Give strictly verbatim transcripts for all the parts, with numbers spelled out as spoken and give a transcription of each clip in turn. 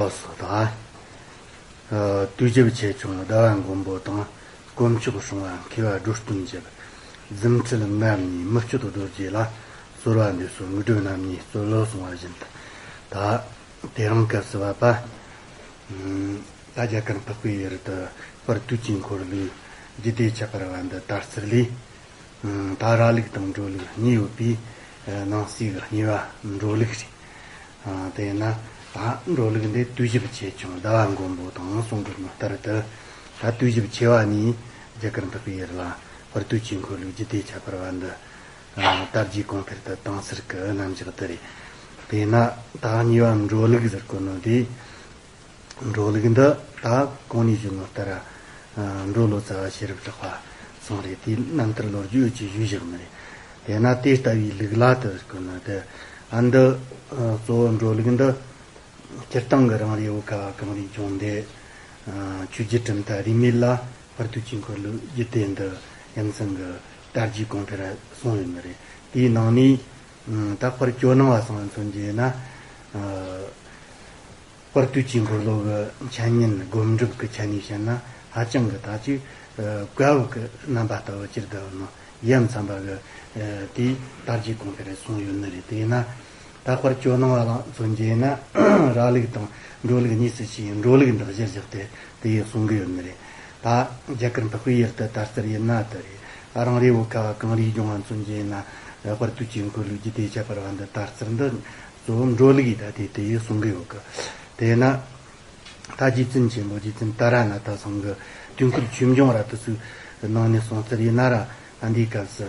ལགས་སོ། ད་ཨ་དུས་ཞབས་ཆེ་ཆུང་ཟླ་བ་མགོན་པོ་དང་། དཀོན་མཆོག་སྲུང་བ་མཁས་པ་སྒྲོ་སྟོན་རྒྱལ། རྫུ་འཕྲུལ་རྣམ་གཉིས་མི་བསྐྱོད་རྡོ་རྗེ་ལ། གསོལ་བ་འདེབས་སོ་མིག་སྒྲིབ་རྣམ་གཉིས་སོལ་ལོ་གསུང་བ་བཞིན་དུ། ད་དེ་རིང་སྐབས་སུ་བབ་པ། ད་རྒྱ་གར་འཕགས་པའི་ཡུལ་དུ་དཔལ་དུས་ཀྱི་འཁོར་ལོའི་རྒྱུད་སྡེ་ཁྱད་པར་བ་འདི་དར་ཚུལ་ལས། ད་ར་ལུགས་དང་འགྲོ་ལུགས་གཉིས་ཡོད་པའི་ནང་གསེས་ཀྱི་གཉིས་པ་འགྲོ་ལུགས་རེད། དེས་ན་ད་འགྲོ་ལུགས་འདི་དུས་ཞབས་ཆེ་ཆུང་ཟླ་བ་མགོན་པོ་དང་གསུང་གི་ནོ་ལྟར་དུ། ད་དུས་ཞབས་ཆེ་བ་ནས་རྒྱ་གར་འཕགས་པའི་ཡུལ་ལ་དཔལ་དུས་ཀྱི་འཁོར་ལོའི་རྒྱུད་སྡེ་ཁྱད་པར་བ་འདི་དར་རྒྱས་གོང་འཕེལ་དུ་བཏང་ཚུལ་གྱི་རྣམ་གཞག་འདི་རེད། དེས་ན་ད་གཉིས་པ་འགྲོ་ལུགས་ཟེར་གོ་ནོ་དེ། འགྲོ་ལུགས་འདི་ད་གོང་ནས་ཞུས་ནོ་ལྟར། འགྲོ་ལོ་ཙཱ་བ་ཤེས་རབ་གྲགས་པ་ཚང་རེད། དེའི་རྣམ་ཐར་ལོ་རྒྱུས་ཀྱི་ཞུས་བཞག་ནི་རེད། དེས་ན་དེ་ལྟ་བུའི་ལུགས་ལ་དུ་ཟེར་གོ་ནོ་དེ། ཨ་འདི་གཙོ་བོ་འགྲོ་ལུགས་འདི་སྤྱིར་བཏང་གི་རང་རེའི་བོད་ཁ་བ་གངས་རིའི་ལྗོངས་འདི་ཆོས་བརྒྱུད་གྲུབ་མཐའ་རིས་མེད་ལ་དཔལ་དུས་ཀྱི་འཁོར་ལོའི་རྒྱུད་སྡེ་འདི་ཡ་མཚན་གྱི་དར་རྒྱས་གོང་འཕེལ་སོང་ཡོད་ནི་རེད། དེའི་ནང་ནས་ད་དཔལ་ཇོ་ནང་བ་ཚང་མཚོན་རྒྱུ་ཡིན་ན། དཔལ་དུས་ཀྱི་འཁོར་ལོ་གི་འཆད་ཉན་སྒོམ་སྒྲུབ་ཀྱི་ཆ་ནས་བཤད་ན་ཧ་ཅང་གི་ད་ཅིག་བཀའ་བབས་ཀྱི་རྣམ་པ་ལྟ་བུ་ཅིག་ལྟ་བུ་ནོ་ཡ་མཚན་པ་གི་དེའི་དར་རྒྱས་གོང་འཕེལ་རེ་སོང་ཡོད་ནི་རེད། དེས་ན་ད་དཔལ་ཇོ་ནང་བ་ལ་མཚོན་རྒྱུ་ཡིན་ན་ར་ལུགས་དང་འགྲོ་ལུགས་གཉིས་སུ་ཕྱེ་ཡི་འགྲོ་ལུགས་འདི་གཞིར་བཞག་སྟེ་དེ་ཡི་གསུང་གི་ཡོད་ནི་རེད། ད་རྒྱ་གར་འཕགས་པའི་ཡུལ་དུ་དར་ཚུལ་ཡིན་ན་དེ་རེད། རང་རེའི་བོད་ཁ་བ་གངས་རིའི་ལྗོངས་བ་མཚོན་རྒྱུ་ཡིན་ན་དཔལ་དུས་ཀྱི་འཁོར་ལོའི་རྒྱུད་སྡེ་ཁྱད་པར་བ་འདི་དར་ཚུལ་འདི་གཙོ་བོ་འགྲོ་ལུགས་ཡིན། ད་དེ་དེ་ཡི་གསུང་གི་ཡོད་གི། དེས་ན། ད་རྗེ་བཙུན་ཆེན་པོ་རྗེ་བཙུན་ཏཱ་ར་ནཱ་ཐ་ཚང་གི་དུས་འཁོར་ཆོས་འབྱུང་ར་དུ་སུའི་ནང་ནས་གསུངས་ཚུལ་ཡིན་ན་ར། ད་འདིའི་སྐབས་སུ་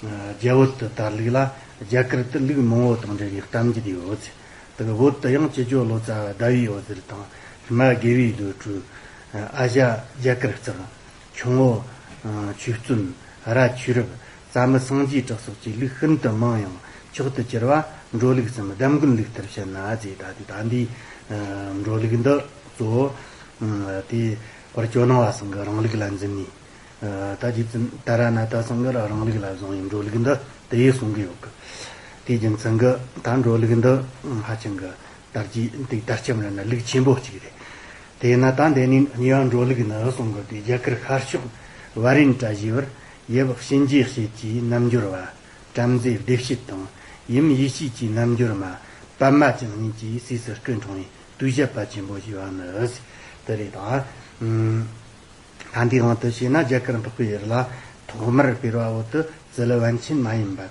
རྒྱ་བོད་དུ་དར་ལུགས་ལ་རྒྱ་གར་དུ་ལུགས་མང་བོ་དང་འབྲེལ་བའི་གཏམ་རྒྱུད་ཡོད་ཚེ། དེ་གི་བོད་དུ་ཡང་སྤྱི་ཇོ་ལོ་ཙཱ་བ་ཟླ་བའི་འོད་ཟེར་དང་། རྨ་དགེ་བའི་བློ་གྲོས། ཨ་ཞ་རྒྱ་གར་བརྩེགས། ཁྱུང་པོ་ཆོས་བརྩོན། ར་ཆོས་རབ། རྩ་མི་སངས་རྒྱས་གྲགས་སོགས་ཀྱི་ལུགས་ཤིན་ཏུ་མང་ཡང་མཆོག་ཏུ་གྱུར་པ་འགྲོ་ལུགས་སམ་གདམས་ངག་ལུགས་ལྟར་བཤད་ན་ཟེར། ད་དེ་ད་འདིའི་འགྲོ་ལུགས་འདི་གཙོ་བོ་དེ་དཔལ་ཇོ་ནང་བ་ཚང་གི་རང་ལུགས་ལ་འཛིན་ནས། ད་རྗེ་བཙུན་ཏཱ་ར་ནཱ་ཐ་ཚང་གི་རང་ལུགས་ལ་བཟུང་བའི་འགྲོ་ལུགས་འདི་དེ་ཡི་གསུང་གི་ཡོད་གི། དེའི་རྒྱུ་མཚན་གྱིས་ད་འགྲོ་ལུགས་འདི་ཧ་ཅང་གི་དར་རྒྱས་འདུག། དར་ཁྱབ་ར་ན་ལུགས་ཆེན་པོ་གཅིག་རེད། དེས་ན་ད་འདི་ནས་གཉིས་པ་འགྲོ་ལུགས་ནི་གསུང་གི་དེ་རྒྱ་གར་ཤར་ཕྱོགས་ཝཱ་རན་ཏྲ་ཞེས་པར་ཡབ་གཤིན་རྗེ་གཤེད་ཀྱི་རྣལ་འབྱོར་བ་བྲམ་ཟེ་བདེ་བྱེད་དང་ཡུམ་ཡེ་ཤེས་ཀྱི་རྣལ་འབྱོར་མ་པདྨ་ཅན་གཉིས་ཀྱིས་སྲས་སུ་སྐུ་འཁྲུངས་པའི་དུས་བཤད་པ་ཆེན་པོ་ཞེས་པ་ནི་དེ་རེད་ད། ད་འདི་དབང་དུ་བྱས་ན་རྒྱ་གར་འཕགས་པའི་ཡུལ་ལ་ཐོག་མར་སྤེལ་བ་བོ་དེ་ཙི་ལི་པཎ་ཆེན་མ་ཡིན་པ།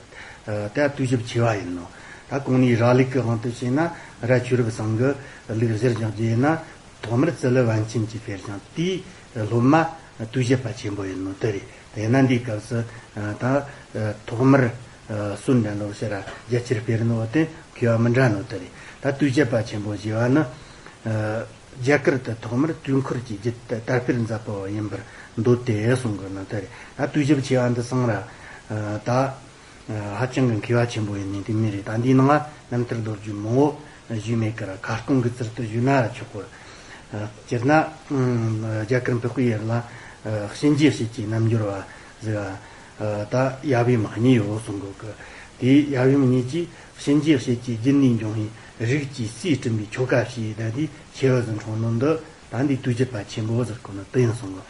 ད་དུས་ཞབས་ཆེ་བ་ཡིན་ནོ། ད་གོང་ནས་ར་ལུགས་ཀྱི་དབང་དུ་བྱས་ན་ར་ཆོས་རབ་ཚང་གི་ལུགས་གཞིར་བཞག་རྒྱུ་ཡིན་ན་ཐོག་མར་ཙི་ལི་པཎ་ཆེན་གྱིས་སྤེལ་ཞིང་དེའི་སློབ་མ་དུས་བཤད་པ་ཆེན་པོ་ཡིན་ནོ་དེ་རེད། དེས་ན་འདིའི་སྐབས་སུ་ད་ཐོག་མར་སུ་འདྲ་ནོ་ཟེར་ར་རྒྱ་ཆེར་སྤེལ་ནོ་དེ་མཁས་པ་མི་འདྲ་ནོ་དེ་རེད། ད་དུས་བཤད་པ་ཆེན་པོ་ཞེས་པ་ནི། རྒྱ་གར་དུ་ཐོག་མར་དུས་འཁོར་གྱི་རྒྱུད་དུ་དར་སྤེལ་མཛད་པ་ཡིན་པར་འདོད་དེ་གསུང་གི་ནི་དེ་རེད། ད་དུས་ཞབས་ཆེ་བ་འདི་ཚང་ར་ད་ཧ་ཅང་གི་མཁས་པ་ཆེན་པོ་ཡིན་ནི་དེ་མི་རེད། ད་འདིའི་ནང་ལ་རྣམ་ཐར་ལོ་རྒྱུས་མང་བོ་ཞུས་མེད་ཀར་ཁ་སྐོང་གི་ཚུལ་དུ་ཞུས་ན་ར་ཆོག་གི། སྤྱིར་ན་རྒྱ་གར་འཕགས་པའི་ཡུལ་ལ་གཤིན་རྗེ་གཤེད་ཀྱི་རྣལ་འབྱོར་བ་ཟེར་བ། ད་ཡབ་ཡུམ་གཉིས་ཡོད་གསུང་གོ་གི། དེའི་ཡབ་ཡུམ་གཉིས་ཀྱིས་གཤིན་རྗེ་གཤེད་ཀྱི་རྒྱུད་ནས་འབྱུང་བའི་རིགས་ཀྱི་སྲས་བསྐྲུན་པའི་ཆོ་ག་བྱས། ད་དེ་ཆེ་བ་ཟིན་འཁྲུངས་ནོ་འདི་ད་འདི་དུས་བཤད་པ་ཆེན་པོ་ཟེར་གོ་ནི་དེ་ཡིན་གསུང་གོ།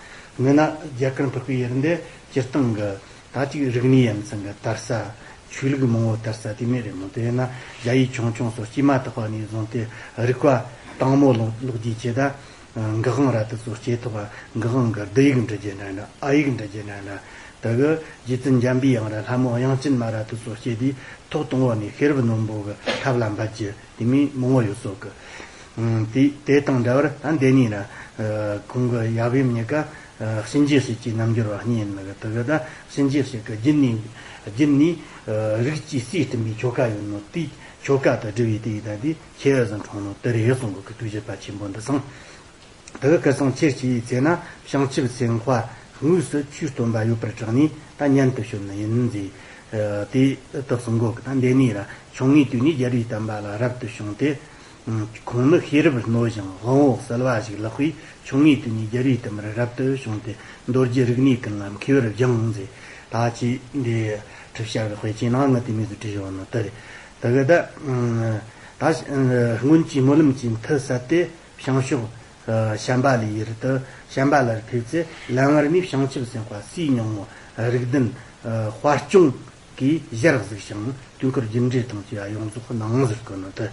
ངས་ན་རྒྱ་གར་འཕགས་པའི་ཡུལ་འདི་སྤྱིར་བཏང་གི་ད་ཅིག་རིག་གནས་ཡ་མཚན་གི་དར་ས། ཆོས་ལུགས་མང་བོ་དར་ས་དེ་མེད་རེད་མོ། དེ་ཡིན་ན་རྒྱ་ཡིག་ཆུང་ཆུང་སོགས་སྐྱེས་མ་ཐག་པ་ནས་བཟུང་སྟེ་རིག་པ་དྭངས་མོ་ལོག་ལོག་རྒྱུའི་ཆེད་ད། འགག་དབང་ར་དེ་ཚོ་སྐྱེ་ཐོག་འགག་དབང་གི་ལྡི་ཡིག་འབྲི་རྒྱུ་འདྲ་འདྲ། ཨ་ཡིག་འབྲི་རྒྱུ་འདྲ་འདྲ། དེ་གི་རྗེ་བཙུན་འཇམ་པའི་དབྱངས་ར་ལྷ་མོ་དབྱངས་ཅན་མ་ར་དེ་ཚོ་སྐྱེ་དུས་ཐོག་དང་པོ་ནས་ཤེས་རབ་སྣོན་པོ་གི་ཐབས་ལ་འབད་རྒྱུ་དེ་མིན་མང་བོ་ཡོད་སོགས་གི། དེ་དེ་དང་འདྲ་བར་ད་འདི་ནས་ར་ཁོང་གི་ཡབ་ཡུམ་གཉིས་ཀ་གཤིན་རྗེ་གཤེད་ཀྱི་རྣལ་འབྱོར་བ་གཉིས་ཡིན་ནི་གི། དེ་གི་ད་གཤིན་རྗེ་གཤེད་ཀྱི་རྒྱུད་ནས་རྒྱུད་ནས་རིགས་ཀྱི་སྲས་བསྐྲུན་པའི་ཆོ་ག་ཡོད་ནོ་དེའི་ཆོ་ག་དང་འབྲེལ་བའི་དེ་ཡི་ད་དེ་ཆེ་བ་ཟིན་འཁྲུངས་ནོ་དེ་རེད་གསུང་གི་གི་དུས་བཤད་པ་ཆེན་པོ་འདི་སང་། དེ་གི་སྐུ་སྲུང་ཆེར་སྐྱེས་པའི་ཚེ་ན་བྱང་ཆུབ་སེམས་དཔའ་དངོས་སུ་ཆོས་སྟོན་པ་ཡོད་པར་གྲགས་ནས་ད་སྙན་དུ་བྱོན་ནི་ཡིན་ཟེར། དེ་དག་གསུང་གོ་གི། ད་འདི་ནས་ར་ཆུང་ངུའི་དུས་ནས་རྒྱལ་བའི་བསྟན་པ་ལ་རབ་ཏུ་བྱུང་སྟེ། ཁོང་ནི་ཤེས་རབ་རྣོ་ཞིང་དབང་པོ་གསལ་བ་ཞིག་ལགས་པས། ཆུང་ངུའི་དུས་ནས་རྒྱལ་བའི་བསྟན་པར་རབ་ཏུ་བྱུང་སྟེ་མདོ་རྒྱུད་རིག་གནས་ཀུན་ལ་མཁས་པར་སྦྱངས་ཟེར། ད་ཅི་འདི་ཁྲིད་བྱ་གི་དཔེ་ཅན་ནང་ང་དེ་མོ་ཟིག་བྲིས་བཞག་ནོ་དེ་རེད། དེ་གི་ད་ད་སྔོན་གྱི་སྨོན་ལམ་གྱི་མཐུ་བསད་དེ། བྱང་ཕྱོགས་ཨ་བྱམས་པ་ལའི་ཡུལ་དུ་བྱམས་པ་ལར་ཕེབས་ཚེ། ལམ་བར་ནས་བྱང་ཆུབ་སེམས་དཔའ་སུའི་སྙིང་པོ་རིགས་ལྡན་ཨ་དཔལ་སྐྱོང་གིས་ཞལ་གཟིགས་ཤིང་དུས་འཁོར་རྒྱུ་འགྲེལ་དང་བཅས་པ་ཡོངས་རྫོགས་གནང་ཟེར་གོ་ནོ་དེ།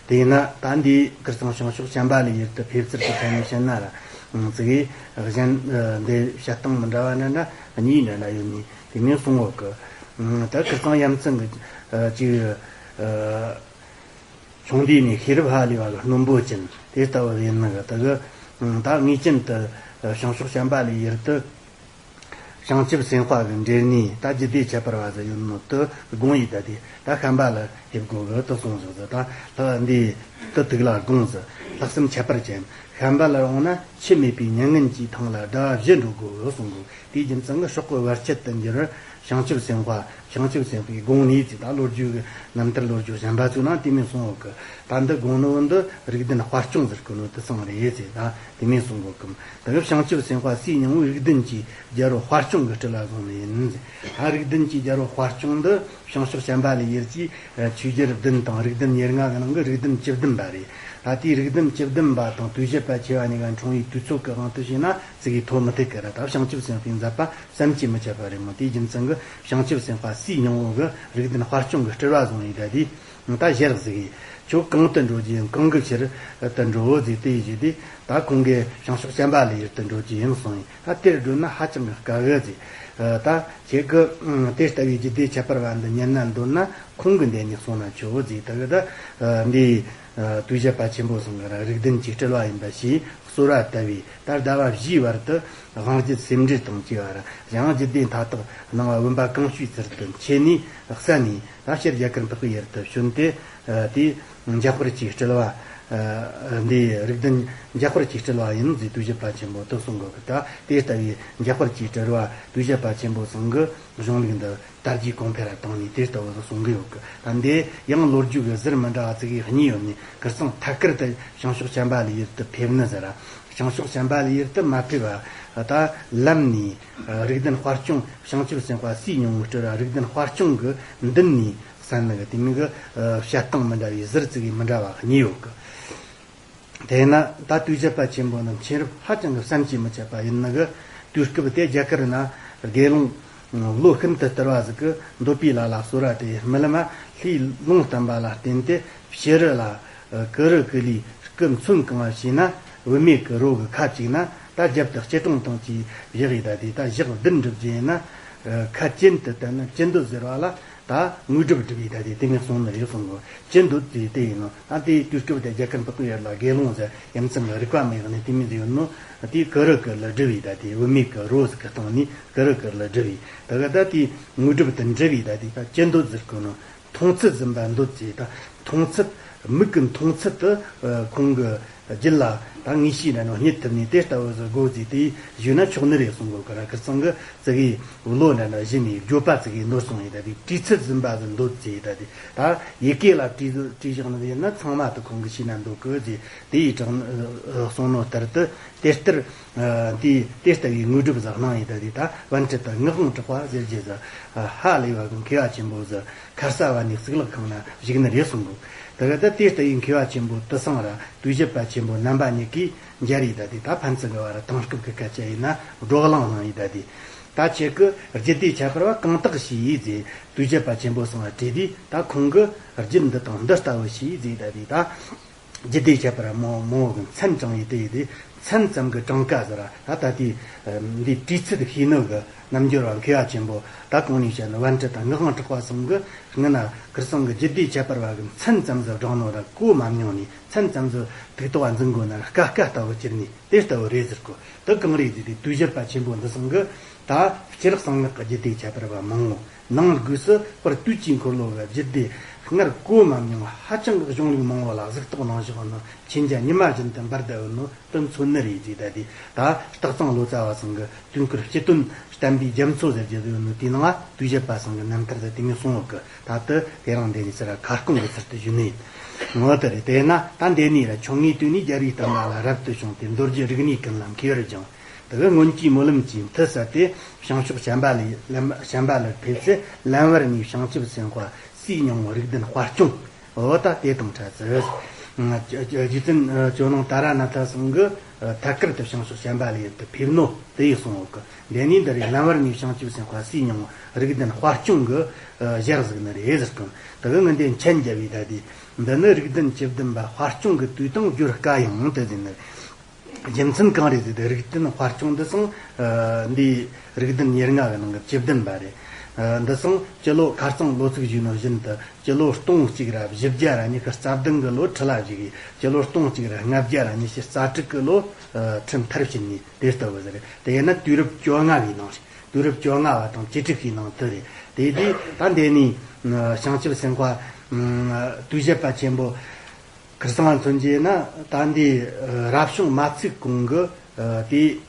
དེས་ན་ད་འདིའི་ཁིར་ཚང་བྱང་ཕྱོགས་བྱམས་པ་ལའི་ཡུལ་དུ་ཕེབས་ཚུལ་གྱི་ཐད་ནས་བཤད་ན་ར། ཙི་གེ་གཞན་ཨ་འདི་བཤད་སྟངས་མི་འདྲ་བ་འདྲ་འདྲ་གཉིས་འདྲ་འདྲ་ཡོད་ནི་དེ་ནས་གསུང་འོག་གི། ད་ཁིར་ཚང་ཡ་མཚན་གྱི་ཨ་ཅིག་ཨ་ཆུང་དུས་ནས་ཤེས་རབ་ཧ་ལས་པ་གི་རྣོན་པོ་ཅན་དེ་ལྟ་བུ་ཡིན་ནི་གི། དེ་གི་ད་ངེས་ཅན་དུ་བྱང་ཕྱོགས་བྱམས་པ་ལའི་ཡུལ་དུ་བྱང་ཆུབ་སེམས་དཔའ་གི་འབྲེལ་གནས་ད་རྒྱུད་སྡེ་ཁྱད་པར་བ་ཟིག་ཡོད་ནོ་དེ་དགོངས་ཡིན། ད་དེ་ད་བྱམས་པ་ལ་ཕེབས་དགོས་གི་དེ་གསུངས་ཟིག་ཟིག། ད་ལྷག་འདི་དེ་ཐུགས་ལ་དགོངས་ཟིག། ལྷག་བསམ་ཁྱད་པར་ཅན། བྱམས་པ་ལ་འོངས་ན་འཆི་མེད་པའི་མྱ་ངན་གྱི་ཐང་ལ་ཟླ་བ་བཞི་འགྲོ་དགོས་གི་གསུང་གོ། དེའི་རྒྱུ་མཚན་གྱིས་སྲོག་གི་བར་ཆད་དུ་འགྱུར་བར་བྱང་ཆུབ་སེམས་དཔའ། བྱང་ཆུབ་སེམས་དཔའི་དགོངས་ནས་ཅི། ད་ལོ་རྒྱུས་ཀྱི་རྣམ་ཐར་ལོ་རྒྱུས་གཞན་པ་ཚོའི་ནང་དེ་མིན་གསུང་འོག་གི། ད་འདི་དགོངས་ནོ་འདི་རིགས་ལྡན་དཔལ་སྐྱོང་ཟེར་གོ་ནོ་དེ་སང་རེད་ཟེར། ད་དེ་མིན་གསུང་གོ་གི། ད་གི་བྱང་ཆུབ་སེམས་དཔའ་སུའི་སྙིང་པོ་རིགས་ལྡན་གྱི་རྒྱལ་པོ་དཔལ་སྐྱོང་གིས་སྤྲུལ་བ་བཟུང་ནི་ཡིན་ཟེར། ད་རིགས་ལྡན་གྱི་རྒྱལ་པོ་དཔལ་སྐྱོང་འདི་བྱང་ཕྱོགས་བྱམས་པ་ལའི་ཡུལ་གྱི་ཆོས་རྒྱལ་བདུན་དང་རིགས་ལྡན་ཉེར་ལྔ་གི་ནང་གི་རིགས་ལྡན་བཅུ་བདུན་པ་རེད། ད་དེའི་རིགས་ལྡན་བཅུ་བདུན་པ་དང་དུས་བཞི་པ་ཆེ་བ་གཉིས་ཀ་འཁྲུངས་པའི་དུས་ཚོད་ཀྱི་དབང་དུ་བྱས་ན་ཙི་གེ་ཐོ་མི་ཐུག་གི་ར། ད་བྱང་ཆུབ་སེམས་དཔའི་མཛད་པ་བསམ་གྱིས་མི་ཁྱབ་པ་རེད་མོ། དེའི་རྒྱུ་མཚན་གྱིས་བྱང་ཆུབ་སེམས་དཔའ་སུའི་སྙིང་པོ་གིས་རིགས་ལྡན་དཔལ་སྐྱོང་གིས་སྤྲུལ་བ་བཟུང་ཡིན། ད་དེ་ད་ཞལ་གཟིགས་ཡིན། ཁྱོད་གང་དུ་འགྲོ་རྒྱུ་ཡིན། གང་གི་ཕྱིར་དུ་འགྲོ་ཟེར་དེ་ཡིན་ཞེས་དུས། ད་ཁོང་གིས་བྱང་ཕྱོགས་བྱམས་པ་ལའི་ཡུལ་དུ་འགྲོ་རྒྱུ་ཡིན་གསུངས་ཡིན། ད་དེར་འགྲོ་ན་ཧ་ཅང་གི་དཀའ་གི་ཟེར། ད་ཁྱེད་ཀྱིས་དེ་ལྟ་བུའི་རྒྱུད་སྡེ་ཁྱད་པར་བ་འདི་ཉན་ན་འདོད་ན་ཁོང་གི་འདི་ནས་གསུངས་ན་ཆོག་ཟེར། ད་གི་ད་འདི། ཨ་དུས་བཞི་པ་ཆེན་པོ་ཚང་གི་ར་རིགས་ལྡན་གྱིས་སྤྲུལ་བ་ཡིན་པ་ཞེས་གསོལ་བ་བཏབ་པས། ད་ཟླ་བ་བཞིའི་བར་དུ་དབང་རྒྱུད་སེམས་འགྲེལ་དང་བཅས་པ་ར་ཡང་རྒྱུད་སྡེ་མཐའ་དག་སྣང་བ་བུམ་པ་གང་བྱོའི་ཚུལ་དུ་འཆད་ནས་གསན་ནས། ད་ཕྱིར་རྒྱ་གར་འཕགས་པའི་ཡུལ་དུ་བྱོན་ཏེ། ཨ་དེས་འཇམ་དཔལ་གྱིས་སྤྲུལ་བ། ཨ་འདི་རིགས་ལྡན་འཇམ་དཔལ་གྱིས་སྤྲུལ་བ་ཡིན་ཟེར་དུས་བཞི་པ་ཆེན་པོ་དུ་གསུང་གི། ད་དེ་ལྟ་བུའི་འཇམ་དཔལ་གྱིས་སྤྲུལ་བ་དུས་བཞི་པ་ཆེན་པོ་ཚང་གི་གཞུང་ལུགས་འདི་དར་རྒྱས་གོང་འཕེལ་བཏང་ནས་དེ་ལྟ་བུ་གསུང་གི་ཡོད་གི། ད་འདི་ཡང་ལོ་རྒྱུས་ཀྱི་ཟུར་མི་འདྲ་བ་ཙི་གེ་གཉིས་ཡོད་ནི། ཁིར་ཚང་ཐད་ཀར་དུ་བྱང་ཕྱོགས་བྱམས་པ་ལའི་ཡུལ་དུ་ཕེབས་ནི་ཟེར་ར། བྱང་ཕྱོགས་བྱམས་པ་ལའི་ཡུལ་དུ་མ་ཕེབས་པ་ད་ལམ་ནས་རིགས་ལྡན་དཔལ་སྐྱོང་། བྱང་ཆུབ་སེམས་དཔའ་སུའི་སྙིང་པོ་སྤྲུལ་བ་རིགས་ལྡན་དཔལ་སྐྱོང་གི་མདུན་ནས་གསན་ནི་གི། དེ་མིན་གི་བཤད་སྟངས་མི་འདྲ་བའི་ཟུར་ཙི་གེ་མི་འདྲ་བ་གཉིས་ཡོད་གི། དེས་ན་ད་དུས་བཞི་པ་ཆེན་པོ་ནི་མཁྱེན་རབ་ཧ་ཅང་གི་བསམ་གྱིས་མི་ཁྱབ་པ་ཡིན་ནི་གི། དུས་སྐབས་དེ་རྒྱ་གར་ན་དགེ་སློང་བློ་ཤིན་ཏུ་སྟེར་བ་ཟིག་གིས་འདོད་པའི་ལྷ་ལ་གསོལ་བ་དེ་རྨི་ལམ་ལྷའི་ལུང་བསྟན་པ་ལ་བརྟེན་ཏེ། ཕྱི་རུ་ལ་ཀུ་རུ་ཀུ་ལིའི་སྐུ་མཚོན་གང་བ་བྱས་ན། བུད་མེད་ཀྱི་རོ་གི་ཁ་ཅིག་ན་ད་རྒྱབ་ཏུ་སྐྱིལ་ཀྲུང་དང་བཅས་བཞག་ཡི། ད་དེ་ད་ཞག་བདུན་སྒྲུབ་རྒྱུ་ཡིན་ན། ཁ་ཅན་དུ་བསྟན་ན་ཅི་འདོད་ཟེར་བ་ལ། ད་དངོས་གྲུབ་སྒྲུབ་པའི་ད་དེ་དེ་མིན་གསུང་ནི་རེད་གསུང་གོ། ཅི་འདོད་དེ་དེ་ཡིན་ནོ། ད་དེའི་དུས་སྐབས་དེ་རྒྱ་གར་འཕགས་པའི་ཡུལ་ལ་དགེ་སློང་ཟེར་ཡ་མཚན་རིག་པ་མེད་ནི་དེ་མིན་ཟེར་ཡོད་ནོ། དེའི་ཀུ་རུ་ཀུ་ལི་སྒྲུབ་པའི་ད་དེ་བུད་མེད་ཀྱི་རོ་ཟིག་གི་སྟེང་ནས་ཀུ་རུ་ཀུ་ལི་སྒྲུབ་པའི། ད་ག་ད་དེའི་དངོས་གྲུབ་དེ་འདྲི་བའི་ད་དེ་ད་ཅི་འདོད་ཟེར་གོ་ནོ། མཐོང་ཚུལ་ཟིན་པ་འདོད་ཅེས། ད་མཐོང་ཚུལ། མིག་གི་མཐོང་ཚུལ་དུ་ཁོང་གི་རྒྱུད་ལ་ད་ངེས་ཤེས་ན་ནོ་རྙེད་ཐུབ་ནས་དེ་ལྟ་བུ་ཟིག་དགོས་ཟེར་དེ་ཞུས་ན་ཆོག་ནི་རེད་གསུང་གོ་གི་ར། ཁིར་ཚང་གི་ཙི་གེ་བློ་ན་ན་གཞི་ནས་བརྗོད་པ་ཙི་གེ་ནོར་སོང་ཡིན། ད་དེ་བྲིས་ཚུལ་ཟིན་པ་ཟིག་འདོད་ཅེས། ད་དེ་ད་ཡི་གེ་ལ་བྲིས་བྲིས་བཞག་ནི་ཡིན་ན་ཚང་མ་དུ་ཁོང་གི་ཤེས་ན་འདོད་གི་ཟེར། དེ་ཡི་དྲང་གསུང་ནོ་ལྟར་དུ་དེ་ལྟར། ཨ་དེ་དེ་ལྟ་བུའི་དངོས་གྲུབ་ཟིག་གནང་ཡི། ད་དེ་ད་པཎྜི་ཏ་ངག་དབང་གྲགས་པ་ཟེར་རྒྱུ་ཟིག། ཨ་ཧ་ལས་པ་གི་མཁས་པ་ཆེན་པོ་ཟིག། ཁར་ས་བ་ནས་གཙུག་ལག་ཁང་ན་བཞུགས་ནི་རེད་གསུང་གོ། ད་ག་ད་དེ་ལྟ་བུའི་མཁས་པ་ཆེན་པོ་དུ་སང་ར་དུས་བཞི་པ་ཆེན་པོ་རྣམ་པ་གཉིས་ཀྱིས་མཇལ་ཡི། ད་དེ་ད་ཕན་ཚུན་གི་བར་དེང་སྐབས་ཀྱི་སྐད་ཆ་ཡིན་ན་བགྲོ་གླེང་གནང་ཡི། ད་དེ་ད་ཁྱེད་ཀྱིས་རྒྱུད་སྡེ་ཁྱད་པར་བ་གང་དག་ཤེས་ཡི་ཟེར། དུས་བཞི་པ་ཆེན་པོ་ཚང་ལ་དྲིས་དུས། ད་ཁོང་གིས་རྒྱུད་འདི་དང་འདི་ལྟ་བུ་ཤེས་ཡི་ཟེར། ད་དེ་ད། རྒྱུད་སྡེ་ཁྱད་པར་མང་མང་བོ་གི་མཚན་དྲངས་ཡི། དེ་ཡི་དེ་མཚན་ཙམ་གྱི་གྲངས་ཀ་ཟེར་ར། ད་ད་དེ་འདི་བྲིས་ཚུལ་ཤེས་ནོ་གི་རྣལ་འབྱོར་བ་མཁས་པ་ཆེན་པོ་ད་གོང་ནས་བཤད་ནི་པཎྜི་ཏ་ངག་དབང་གྲགས་པ་ཚང་གི་སྔ་ན་ཁིར་ཚང་གི་རྒྱུད་སྡེ་ཁྱད་པར་བ་གི་མཚན་ཙམ་ཟིག་བགྲངས་ནོ་ར་གོ་མ་མྱོང་ནས། མཚན་ཙམ་ཟིག་ཐུགས་ཐོག་འཛིན་དགོས་ན་ར་དཀའ་དཀའ་ལྟ་བུ་གྱུར་ནས་དེ་ལྟ་བུ་རེད་ཟེར་གོ། དེ་གང་རེད་ཟེར་དུས་དུས་བཞི་པ་ཆེན་པོ་འདི་ཚང་གི་ད་སྤྱིར་གསང་སྔགས་ཀྱི་རྒྱུད་སྡེ་ཁྱད་པར་བ་མང་ངོ་། ནང་སྒོས་སུ་དཔལ་དུས་ཀྱི་འཁོར་ལོ་གི་རྒྱུད་སྡེ་སྔར་གོ་མ་མྱོང་བ་ཧ་ཅང་གི་གཞུང་ལུགས་མང་བོ་ལ་གཟིགས་རྟོག་གནང་བཞག་ནི་མཁྱེན་རྒྱ་ཉི་མ་བཞིན་དུ་འབར་བསྡད་ཡོད་ནོ་དེ་མཚོན་ནི་རེད་ཅེས། ད་དེ་ད་སྟག་ཚང་ལོ་ཙཱ་བ་ཚང་གི་དུས་འཁོར་སྤྱི་དོན་བསྟན་པའི་རྒྱ་མཚོ་ཟེར་རྒྱུ་ཡོད་ནོ་དེའི་ནང་ང་དུས་བཞི་པ་ཚང་གི་རྣམ་ཐར་ཟེར་དེ་མོ་གསུངས་ཡོད་གི། ད་དེ་དེ་རང་འདི་ནས་ཟེར་ར་ཁ་སྐོང་གི་ཚུལ་དུ་ཞུས་ནི་ཡིན། ངོ་དེ་རེད། དེས་ན་ད་འདི་ནས་ར་ཆུང་ངུའི་དུས་ནས་རྒྱལ་བའི་བསྟན་པ་ལ་རབ་ཏུ་བྱུང་སྟེ་མདོ་རྒྱུད་རིག་གནས་ཀུན་ལ་མཁས་པར་སྦྱངས། དེ་གི་སྔོན་གྱི་སྨོན་ལམ་གྱི་མཐུ་གསལ་ཏེ་བྱང་ཕྱོགས་བྱམས་པ་ལའི་ལམ་བྱམས་པ་ལ་ཕེབས་ཚེ་ལམ་བར་ནས་བྱང་ཆུབ་སེམས་དཔའ་སུའི་སྙིང་པོ་རིགས་ལྡན་དཔལ་སྐྱོང་འོ་ད་དེ་དང་འཕྲད་ཚེ། རྗེ་བཙུན་ཇོ་ནང་ཏཱ་ར་ནཱ་ཐ་ཚང་གི་ཐད་ཀར་དུ་བྱང་ཕྱོགས་བྱམས་པ་ལ་ཡུལ་དུ་ཕེབས་ནོ་དེ་ཡིས་གསུངས་ཡོད་གི། འདི་ནས་འདི་རེད། ལམ་བར་ནས་བྱང་ཆུབ་སེམས་དཔའ་སུ་མྱོང་། རིགས་ལྡན་དཔལ་སྐྱོང་གི་ཞལ་གཟིགས་ནི་རེད་ཟེར་གི། དེ་གི་ངི་འདི་མཆན་རྒྱབ་པའི་ད་དེ། འདི་ནི་རིགས་ལྡན་བཅུ་བདུན་པ་དཔལ་སྐྱོང་གི་དུས་དང་སྦྱོར་དཀའ་ཡང་དེ་ཟེར་ནི། རྒྱུ་མཚན་གང་རེད་ཟེར་ཏེ། རིགས་ལྡན་དཔལ་སྐྱོང་འདི་སང་འདི་རིགས་ལྡན་ཉེར་ལྔ་གི་ནང་གི་བཅུ་བདུན་པ་རེད། འདི་སང་སྤྱི་ལོ་ཁ་རྩང་ལོ་ཚིགས་བཞུགས་ནོ་བཞིན་དུ་སྤྱི་ལོ་སྟོང་གཅིག་ར་བཞི་བརྒྱ་ར་ཉི་ཤུ་རྩ་བདུན་གི་ལོ་ཁྲི་ལ་བཞུགས་ཡིན། སྤྱི་ལོ་སྟོང་གཅིག་ར་ལྔ་བརྒྱ་ར་ཉི་ཤུ་རྩ་དྲུག་གི་ལོ་ཁྲི་མཐར་ཕྱིན་ནས་དེ་ལྟ་བུ་ཟེར། དེ་ཡིན་ན་དུས་རབས་བཅོ་ལྔ་བའི་ནང་རེད། དུས་རབས་བཅོ་ལྔ་བ་དང་བཅུ་དྲུག་གི་ནང་དུ་རེད། དེ་དུས་ད་འདི་ནས་བྱང་ཆུབ་སེམས་དཔའ་དུས་བཞི་པ་ཆེན་པོ་ཁིར་སང་ལ་མཚོན་རྒྱུ་ན། ད་འདི་རབ་བྱུང་མ་ཚིག་གོང་གི་དེ་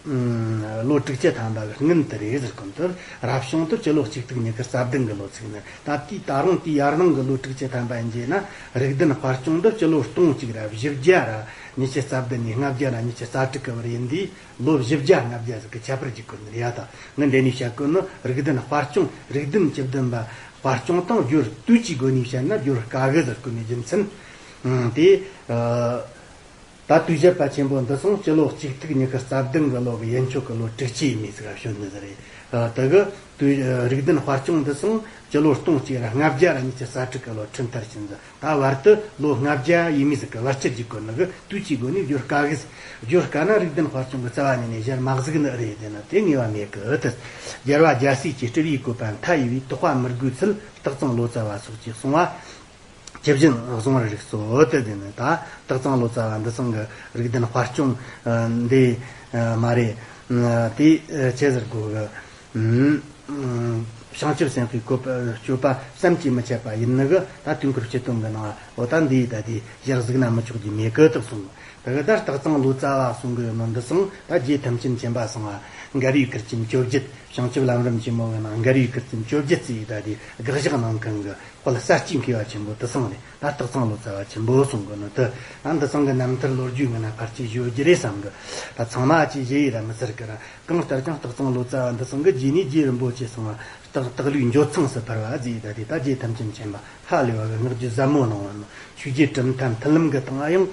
ལོ་དྲུག་ཅུ་ཐམ་པ་གི་སྔོན་དུ་རེད་ཟེར་གོ་ནོ་དེ། རབ་བྱུང་དུ་སྤྱི་ལོ་གཅིག་སྟོང་ཉི་ཤུ་རྩ་བདུན་གི་ལོ་ཚིགས་ནི། ད་དེའི་ད་རུང་དེའི་ཡར་ནང་གི་ལོ་དྲུག་ཅུ་ཐམ་པ་ཡིན་རྒྱུ་ན། རིགས་ལྡན་དཔལ་སྐྱོང་འདི་སྤྱི་ལོ་སྟོང་གཅིག་ར་བཞི་བརྒྱ་ར་ཉི་ཤུ་རྩ་བདུན་ནས་ལྔ་བརྒྱ་ར་ཉི་ཤུ་རྩ་དྲུག་གི་བར་ཡིན་དུས། ལོ་བཞི་བརྒྱ་ལྔ་བརྒྱ་ཟིག་གི་ཁྱད་པར་གྱི་སྐོར་ནས་རེད་ཡ། ད་ངས་འདི་ནས་བཤད་གོ་ནི་རིགས་ལྡན་དཔལ་སྐྱོང་། རིགས་ལྡན་བཅུ་བདུན་པ་དཔལ་སྐྱོང་དང་སྦྱོར་དུས་ཀྱི་སྒོ་ནས་བཤད་ན་སྦྱོར་དཀའ་གི་ཟེར་གོ་ནི་རྒྱུ་མཚན། ཨང་། དེ་ད་དུས་བཞི་པ་ཆེན་པོ་འདི་སང་སྤྱི་ལོ་གཅིག་སྟོང་ཉི་ཤུ་རྩ་བདུན་གི་ལོ་གི་ཡན་ཆོད་གི་ལོ་དྲུག་ཅུ་ཡས་མས་ཟིག་ག་བྱོན་ནི་ཟིག་རེད། དེ་གི་དུས་རིགས་ལྡན་དཔལ་སྐྱོང་འདི་སང་སྤྱི་ལོ་སྟོང་གཅིག་ར་ལྔ་བརྒྱ་ར་ཉི་ཤུ་རྩ་དྲུག་གི་ལོ་ཁྲི་མཐར་ཕྱིན་ཟིག། ད་བར་དུ་ལོ་ལྔ་བརྒྱ་ཡས་མས་ཟིག་གི་བར་ཆད་ཀྱི་སྒོ་ནི་གི་དུས་ཀྱི་སྒོ་ནས་སྦྱོར་དཀའ་གི། སྦྱོར་དཀའ་ན་རིགས་ལྡན་དཔལ་སྐྱོང་གི་རྩ་བ་ཉིད་ནས་ཞལ་མ་གཟིགས་ནི་རེད་ཟེར་ན་དེ་ངེས་པ་མེད་གི། དེ་རྒྱལ་བ་རྒྱལ་སྲས་ཀྱི་སྤྲུལ་པའི་བཀོད་པ་མཐའ་ཡས་པའི་དོགས་པ་མི་དགོས་ཚུལ་སྟག་ཚང་ལོ་ཙཱ་བ་སོགས་ཀྱིས་གསུངས་པ་ཇི་བཞིན་གཟུང་བར་རིགས་སོ། དེ་དེ་ནི་ད་སྟག་ཚང་ལོ་ཙཱ་བ་འདི་ཚང་གི་རིགས་ལྡན་དཔལ་སྐྱོང་འདི་མ་རེད། དེ་ཆི་ཟེར་དགོས་གི། བྱང་ཆུབ་སེམས་དཔའི་བཀོད་པ་སྤྱོད་པ་བསམ་གྱིས་མི་ཁྱབ་པ་ཡིན་ནི་གི། ད་དུས་འཁོར་སྤྱི་དོན་གི་ནང་འོ་ད་འདིའི་ད་དེ་ཞལ་གཟིགས་ན་མི་ཆོག་རྒྱུ་མེད་གི་དེ་གསུངས། དེ་གི་ད་སྟག་ཚང་ལོ་ཙཱ་བ་གསུང་གི་ཡོད་ནོ་འདི་སང་ད་རྗེ་ཐམས་ཅད་མཁྱེན་པ་སང་བ་མགར་བའི་ཁུར་ཆེན་བཅོ་བརྒྱད། བྱང་ཆུབ་ལམ་རིམ་ཆེན་མོ་གི་ནང་མགར་བའི་ཁུར་ཆེན་བཅོ་བརྒྱད་ཟེར་ད་དེ་དགག་བཞག་གནང་མཁན་གི་དཔལ་གསར་སྐྱེས་མཁས་པ་ཆེན་པོ་དེ་སང་རེད། ད་སྟག་ཚང་ལོ་ཙཱ་བ་ཆེན་པོ་གསུང་གི་ནོ་དེ། ད་འདི་ཚང་གི་རྣམ་ཐར་ལོ་རྒྱུས་ངི་ན་ཕལ་ཆེར་ཞུ་རྒྱུ་རེད་བསམ་གི། ད་ཚང་མ་ཅིག་ཞུ་ཡི་ར་མི་ཚར་གི་ར། གང་ལྟར་ཀྱང་སྟག་ཚང་ལོ་ཙཱ་བ་འདི་ཚང་གི་རྗེས་ནས་རྗེ་རིན་པོ་ཆེ་ཚང་བ་སྟག་སྟག་ལུས་འགྱོད་ཚངས་སུ་ཕར་བ་ཟེར་ད་དེ། ད་རྗེ་ཐམས་ཅད་མཁྱེན་པ་ཧ་ལས་པ་གི་བསྔགས་བརྗོད་ཟབ་མོ་གནང་བ་ནོ། ཆོས་རྗེ་གྲུབ་མཐའ་མཐུན་ལམ་གི་སྟེང་ཡང་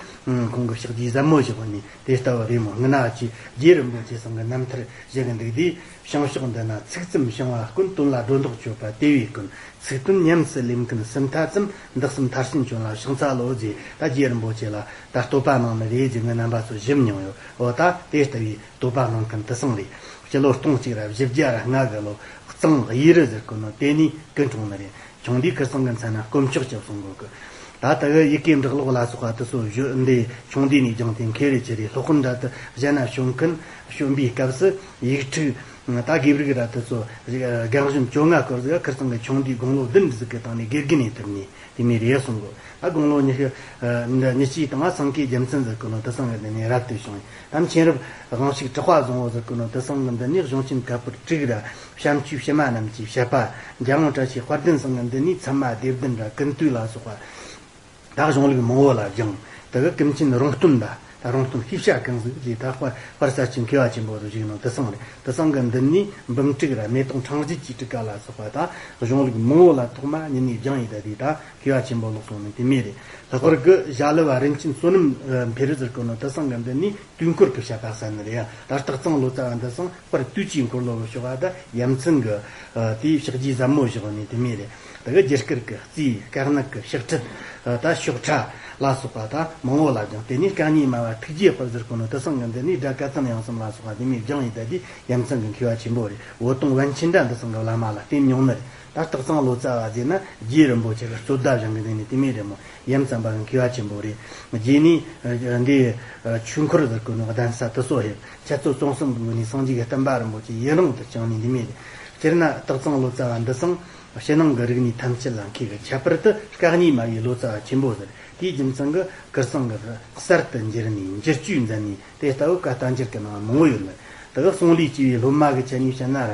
ཁོང་གི་ཕྱག་རྗེས་ཟབ་མོ་བཞག་ནས་དེ་ལྟ་བུ་རེད་མོ། ངི་ན་ཅིག་རྗེ་རིན་པོ་ཆེ་ཚང་གི་རྣམ་ཐར་བཞག་གི་འདུག་དུས། བྱང་ཕྱོགས་འདི་ན་ཚིག་ཙམ་བྱང་བ་དཀོན། དོན་ལ་སྒྲོ་འདོགས་གཅོད་པ་དེ་བས་དཀོན། ཚིག་དོན་ཉམས་སུ་ལེན་མཁན་སུམ་མཐའ་ཙམ། འདི་གསུམ་མཐར་ཕྱིན་བྱོན་ལ་ཕྱག་འཚལ་ལོ་ཟེར་ད་རྗེ་རིན་པོ་ཆེ་ལ་ད་བསྟོད་པ་གནང་ནི་རེད་ཟེར་ངི་རྣམ་པ་ཚོ་ཞུ་མྱོང་ཡོད། འོ་ད་དེ་ལྟ་བུའི་བསྟོད་པ་གནང་མཁན་དེ་སང་རེད། སྤྱི་ལོ་སྟོང་གཅིག་ར་བཞི་བརྒྱ་ར་ལྔ་གི་ལོ་གཙང་གཡས་རུ་ཟེར་གོ་ནོ་དེ་ནས་སྐུ་འཁྲུངས་ནི་རེད། ཆུང་དུས་ཁུར་ཚང་གི་མཚན་ན་དཀོན་མཆོག་སྐྱབས་གསུང་གོ་གི། ད་ལྟ་གི་ཡི་གེ་འབྲི་ཀློག་ལ་སོགས་པ་དེ་ཚོ་བརྗོད་འདི་ཆུང་དུས་ནས་སྦྱངས་ཏེ་མཁས་རེ་ཆེ་རེ་སློབ་དཔོན་འདྲ་དུ་གཞན་ན་བྱོན་མཁན། བྱོན་པའི་སྐབས་སུ་ཡིག་ཕྲུག་ད་དགེ་ཕྲུག་ར་དེ་ཚོ་རྒན་གཞོན་བཅོ་ལྔ་སྐོར་ཟིག་ཁུར་ཚང་གི་ཆུང་དུས་དགུང་ལོ་བདུན་ཟིག་གི་སྟེང་ནས་དགེ་རྒན་ནས་ཐུབ་ནས་དེ་མོ་རེད་གསུང་གོ། ད་དགུང་ལོ་ཉི་ཤུ་ཉི་ཤུའི་སྟེང་ང་སེང་གེ་རྒྱལ་མཚན་ཟེར་གོ་ནོ་དེ་ཚང་གི་འདི་ནས་རབ་ཏུ་བྱུང་། ད་མཁྱེན་རབ་དབང་ཕྱུག་གྲགས་པ་བཟང་བོ་ཟེར་གོ་ནོ་དེ་ཚང་གི་འདི་ནས་གཞུང་ཆེན་བཀའ་པོད་དྲུག་ར་བྱམས་ཆོས་ཕྱི་མ་རྣམས་ཀྱི་བཤད་པ། འཇམ་དབྱངས་བཀྲ་ཤིས་དཔལ་ལྡན་ཚང་གི་འདི་ནས་ཚད་མ་སྡེ་བདུན་ར་ཀུན་བཏུས་ལ་སོགས་པ། ད་གཞུང་ལུགས་མང་བོ་ལ་སྦྱངས། དེ་གི་ཀུན་མཁྱེན་རོང་སྟོན་པ། ད་རོང་སྟོན་ཤེས་བྱ་ཀུན་གཟིགས་ཀྱི་ད་དཔལ་དཔལ་གསར་སྐྱེས་མཁས་པ་ཆེན་པོ་རུ་བཞུགས་ནོ་དེ་ཚང་རེད། དེ་ཚང་གི་འདི་ནས་འབུམ་དྲུག་ར་མེ་ཏོག་ཕྲེང་བཞི་གི་དྲུག་ཀ་ལ་སོགས་པ་ད་གཞུང་ལུགས་མང་བོ་ལ་ཐོག་མ་ཉིད་ནས་སྦྱངས་ཡི་ད་དེ་ད་མཁས་པ་ཆེན་པོ་ལོག་སོང་ནི་དེ་མོ་རེད། ལྷག་པར་གི་ཞྭ་ལུ་བ་རིན་ཆེན་བསོད་ནམས་འཕེལ་རི་ཟེར་གོ་ནོ་དེ་ཚང་གི་འདི་ནས་དུས་འཁོར་གྱི་བཤད་པ་གསན་ནི་རེད། ད་སྟག་ཚང་ལོ་ཙཱ་བ་འདི་ཚང་དཔལ་དུས་ཀྱི་འཁོར་ལོ་གི་ཕྱོགས་ད་ཡ་མཚན་གི་དེའི་ཕྱག་རྗེས་ཟབ་མོ་བཞག་ནི་དེ་མོ་རེད། དེ་གི་རྒྱུ་སྐར་གྱི་རྩིས། དཀར་ནག་གི་ཕྱག་ཁྲིད། ད་ཤོག་ཁྲ་ལ་སོགས་པ་ད་མང་བོ་ལ་སྦྱངས། དེ་ནས་སྐད་གཉིས་སྨྲ་བ་ཐུགས་རྗེའི་དཔལ་ཟེར་གོ་ནོ་དེ་ཚང་གི་འདི་ནས་སྒྲ་སྐད་ཙམ་ཡང་གསུམ་ལ་སོགས་པ་དེ་མོ་སྦྱངས་ཡི་ད་དེ་ཡ་མཚན་གི་མཁས་པ་ཆེན་པོ་རེད། འོད་སྟོང་པཎ་ཆེན་འདྲ་འདི་ཚང་གི་བླ་མ་ལ་བསྟེན་མྱོང་ནི་རེད། ད་སྟག་ཚང་ལོ་ཙཱ་བ་ཟེར་ན་རྗེ་རིན་པོ་ཆེ་གི་རྩོད་ཟླ་བཞེངས་གི་འདི་ནས་དེ་མོ་རེད་མོ། ཡ་མཚན་པ་གི་མཁས་པ་ཆེན་པོ་རེད། རྗེས་ནས་འདི་ཆོས་འཁོར་ཟེར་གོ་ནོ་གདན་ས་དེ་ཚོ་ཕེབས། འཆད་རྩོད་རྩོམ་གསུམ་གི་སྒོ་ནས་སངས་རྒྱས་ཀྱི་བསྟན་པ་རིན་པོ་ཆེ་ཡུན་རིང་དུ་བསྐྱངས་ནས་འདི་མོ་རེད། སྤྱིར་ན་སྟག་ཚང་ལོ་ཙཱ་བ་འདི་ཚང་ཕྱི་ནང་གི་རིག་གནས་ཐམས་ཅད་ལ་མཁས་གི། ཁྱད་པར་དུ་སྐད་གཉིས་སྨྲ་བའི་ལོ་ཙཱ་བ་ཆེན་པོ་ཟེར། དེའི་རྒྱུ་མཚན་གི་ཁུར་ཚང་གི་གསར་དུ་འགྱུར་ནས་འགྱུར་བཅོས་མཛད་ནས་དེ་ལྟ་བུ་བཀའ་བསྟན་འགྱུར་གི་ནང་མང་བོ་ཡོད་ནི། དེ་གི་གསུང་ལས་སྐྱེས་པའི་སློབ་མ་གི་ཆ་ནས་བཤད་ན་ར།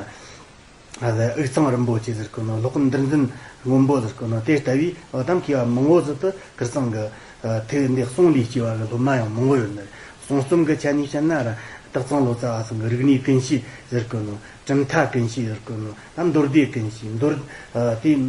ཨ་དབུས་གཙང་རིན་པོ་ཆེ་ཟེར་གོ་ནོ། ལྷོ་ཁ་འདིར་འཛིན་སྔོན་པོ་ཟེར་གོ་ནོ། དེ་ལྟ་བུའི་འོ་དམ་མཁས་པ་མང་བོ་ཟིག་ཏུ་ཁུར་ཚང་གི་ཐུགས་འདི་གསུང་ལས་སྐྱེས་པ་གི་སློབ་མ་ཡང་མང་བོ་ཡོད་ནི། གསུང་རྩོམ་གི་ཆ་ནས་བཤད་ན་ར་སྟག་ཚང་ལོ་ཙཱ་བ་ཚང་གི་རིག་གནས་ཀུན་ཤེས་ཟེར་གོ་ནོ། གྲུབ་མཐའ་ཀུན་ཤེས་ཟེར་གོ་ནོ། དམ་མདོ་སྡེ་ཀུན་ཤེས། མདོ་དེ།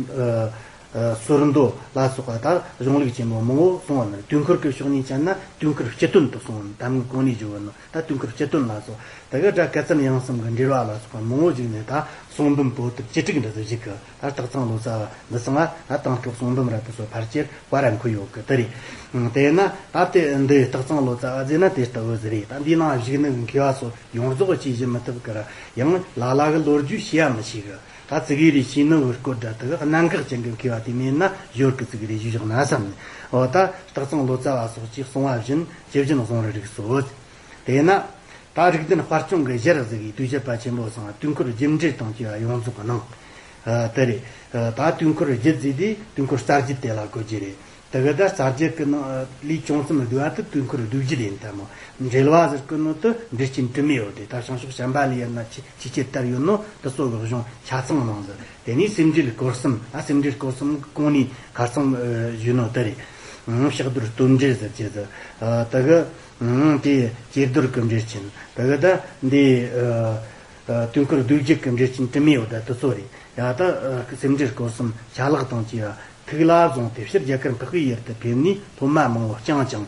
ཨ་སོར་མདོ་ལ་སོགས་པ་ད་གཞུང་ལུགས་ཆེན་པོ་མང་བོ་གསུངས་པ་ནི། དུས་འཁོར་གྱི་ཕྱོགས་ནས་བཤད་ན་དུས་འཁོར་སྤྱི་དོན་དུ་གསུངས། ད་མི་གོང་ནས་བརྗོད་པ་ནི་ད་དུས་འཁོར་སྤྱི་དོན་ལ་སོགས། དེ་གི་སྒྲ་ཀ་ཙན་དབྱངས་གསུམ་གྱི་འགྲེལ་བ་ལ་སོགས་པ་མང་བོ་ཞིག་ནས། ད་གསུང་འབུམ་པོ་ཏི་བཅུ་དྲུག་འདྲ་ཟིག་ཞིག་གི་ད་སྟག་ཚང་ལོ་ཙཱ་བ་འདི་ཚང་ང་ད་དེང་སྐབས་གསུང་འབུམ་ར་དེ་ཚོ་ཕལ་ཆེར་བཀའ་ར་འཁོད་ཡོད་གི། དེ་རེད། དེས་ན་ད་དེ་འདི་སྟག་ཚང་ལོ་ཙཱ་བ་ཟེར་ན་དེ་ལྟ་བུ་ཟིག་རེད། ད་འདིའི་ནང་བཞུགས་ནི་མཁས་པ་ཚོ་ཡོངས་རྫོགས་ཅིག་ཞུ་མི་ཐུབ་གི་ར། ཡང་ལ་ལ་གི་ལོ་རྒྱུས་ཤེས་ཡ་མི་ཤེས་གི། ད་ཙི་གེ་རེ་ཤེས་ནི་བུ་སྐོར་འདྲ་དེ་གི་གནད་འགག་ཅན་གི་མཁས་པ་དེ་མེད་ན་ཞོར་གི་ཙི་གེ་རེ་ཞུས་བཞག་ན་བསམ་ནས། འོ་ད་སྟག་ཚང་ལོ་ཙཱ་བ་སོགས་ཀྱིས་གསུངས་པ་བཞིན་ཇི་བཞིན་བཟུང་རུ་རིགས་སོ། དེས་ན་ད་རིགས་ལྡན་དཔལ་སྐྱོང་གི་ཞལ་གཟིགས་ཀྱི་དུས་བཤད་པ་ཆེན་པོ་ཚང་དུས་འཁོར་རྒྱུད་འགྲེལ་དང་བཅས་པ་ཡོངས་རྫོགས་གནང་། ཨ་དེ་རེད། ཨ་ད་དུས་འཁོར་རྒྱུད་ཟེར་དུས་དུས་འཁོར་རྩ་རྒྱུད་དེ་ལ་གོ་རྒྱུ་རེད། དེ་གི་ད་རྩ་རྒྱུད་ཀྱི་ནང་ལས་ཅུང་ཙམ་བསྡུས་པ་དེ་དུས་འཁོར་བསྡུས་རྒྱུད་ཡིན་ད་མོ། འགྲེལ་བ་ཟེར་གི་ནོ་དེ་འགྲེལ་ཆེན་དྲི་མེད་ཡོད་དེ། ད་བྱང་ཕྱོགས་བྱམས་པ་ལ་ཡིན་ན་ཆོས་ཆོས་ཆེར་དར་ཡོད་ནོ་དེ་ཚོ་གི་གཞུང་ཆ་ཚང་ནང་ཟེར། དེ་ནས་སེམས་འགྲེལ་སྐོར་གསུམ། ཨ་སེམས་འགྲེལ་སྐོར་གསུམ་གོང་ནས་ཁ་སང་ཨ་ཞུས་ནོ་དེ་རེད། ཨང་ཕྱག་རྡོར་སྟོད་འགྲེལ་ཟེར་གྱི་ཟེར། ཨ་དེ་གི་ཨང་དེ་ཀྱེ་རྡོར་གི་འགྲེལ་ཆེན། དེ་གི་ད་འདི་ཨ་དུས་འཁོར་བསྡུས་རྒྱུད་ཀྱི་འགྲེལ་ཆེན་དྲི་མེད་ཡོད་ད་དེ་ཚོ་རེད། ཡ་ད་ཨ་སེམས་འགྲེལ་སྐོར་གསུམ་ཆ་ལག་དང་བཅས་པ་ཐུགས་ལ་བཟུང་སྟེ་ཕྱིར་རྒྱ་གར་འཕགས་པའི་ཡུལ་དུ་ཕེབས་ནས་སློབ་མ་མང་བོ་བསྐྱངས་ཀྱང་།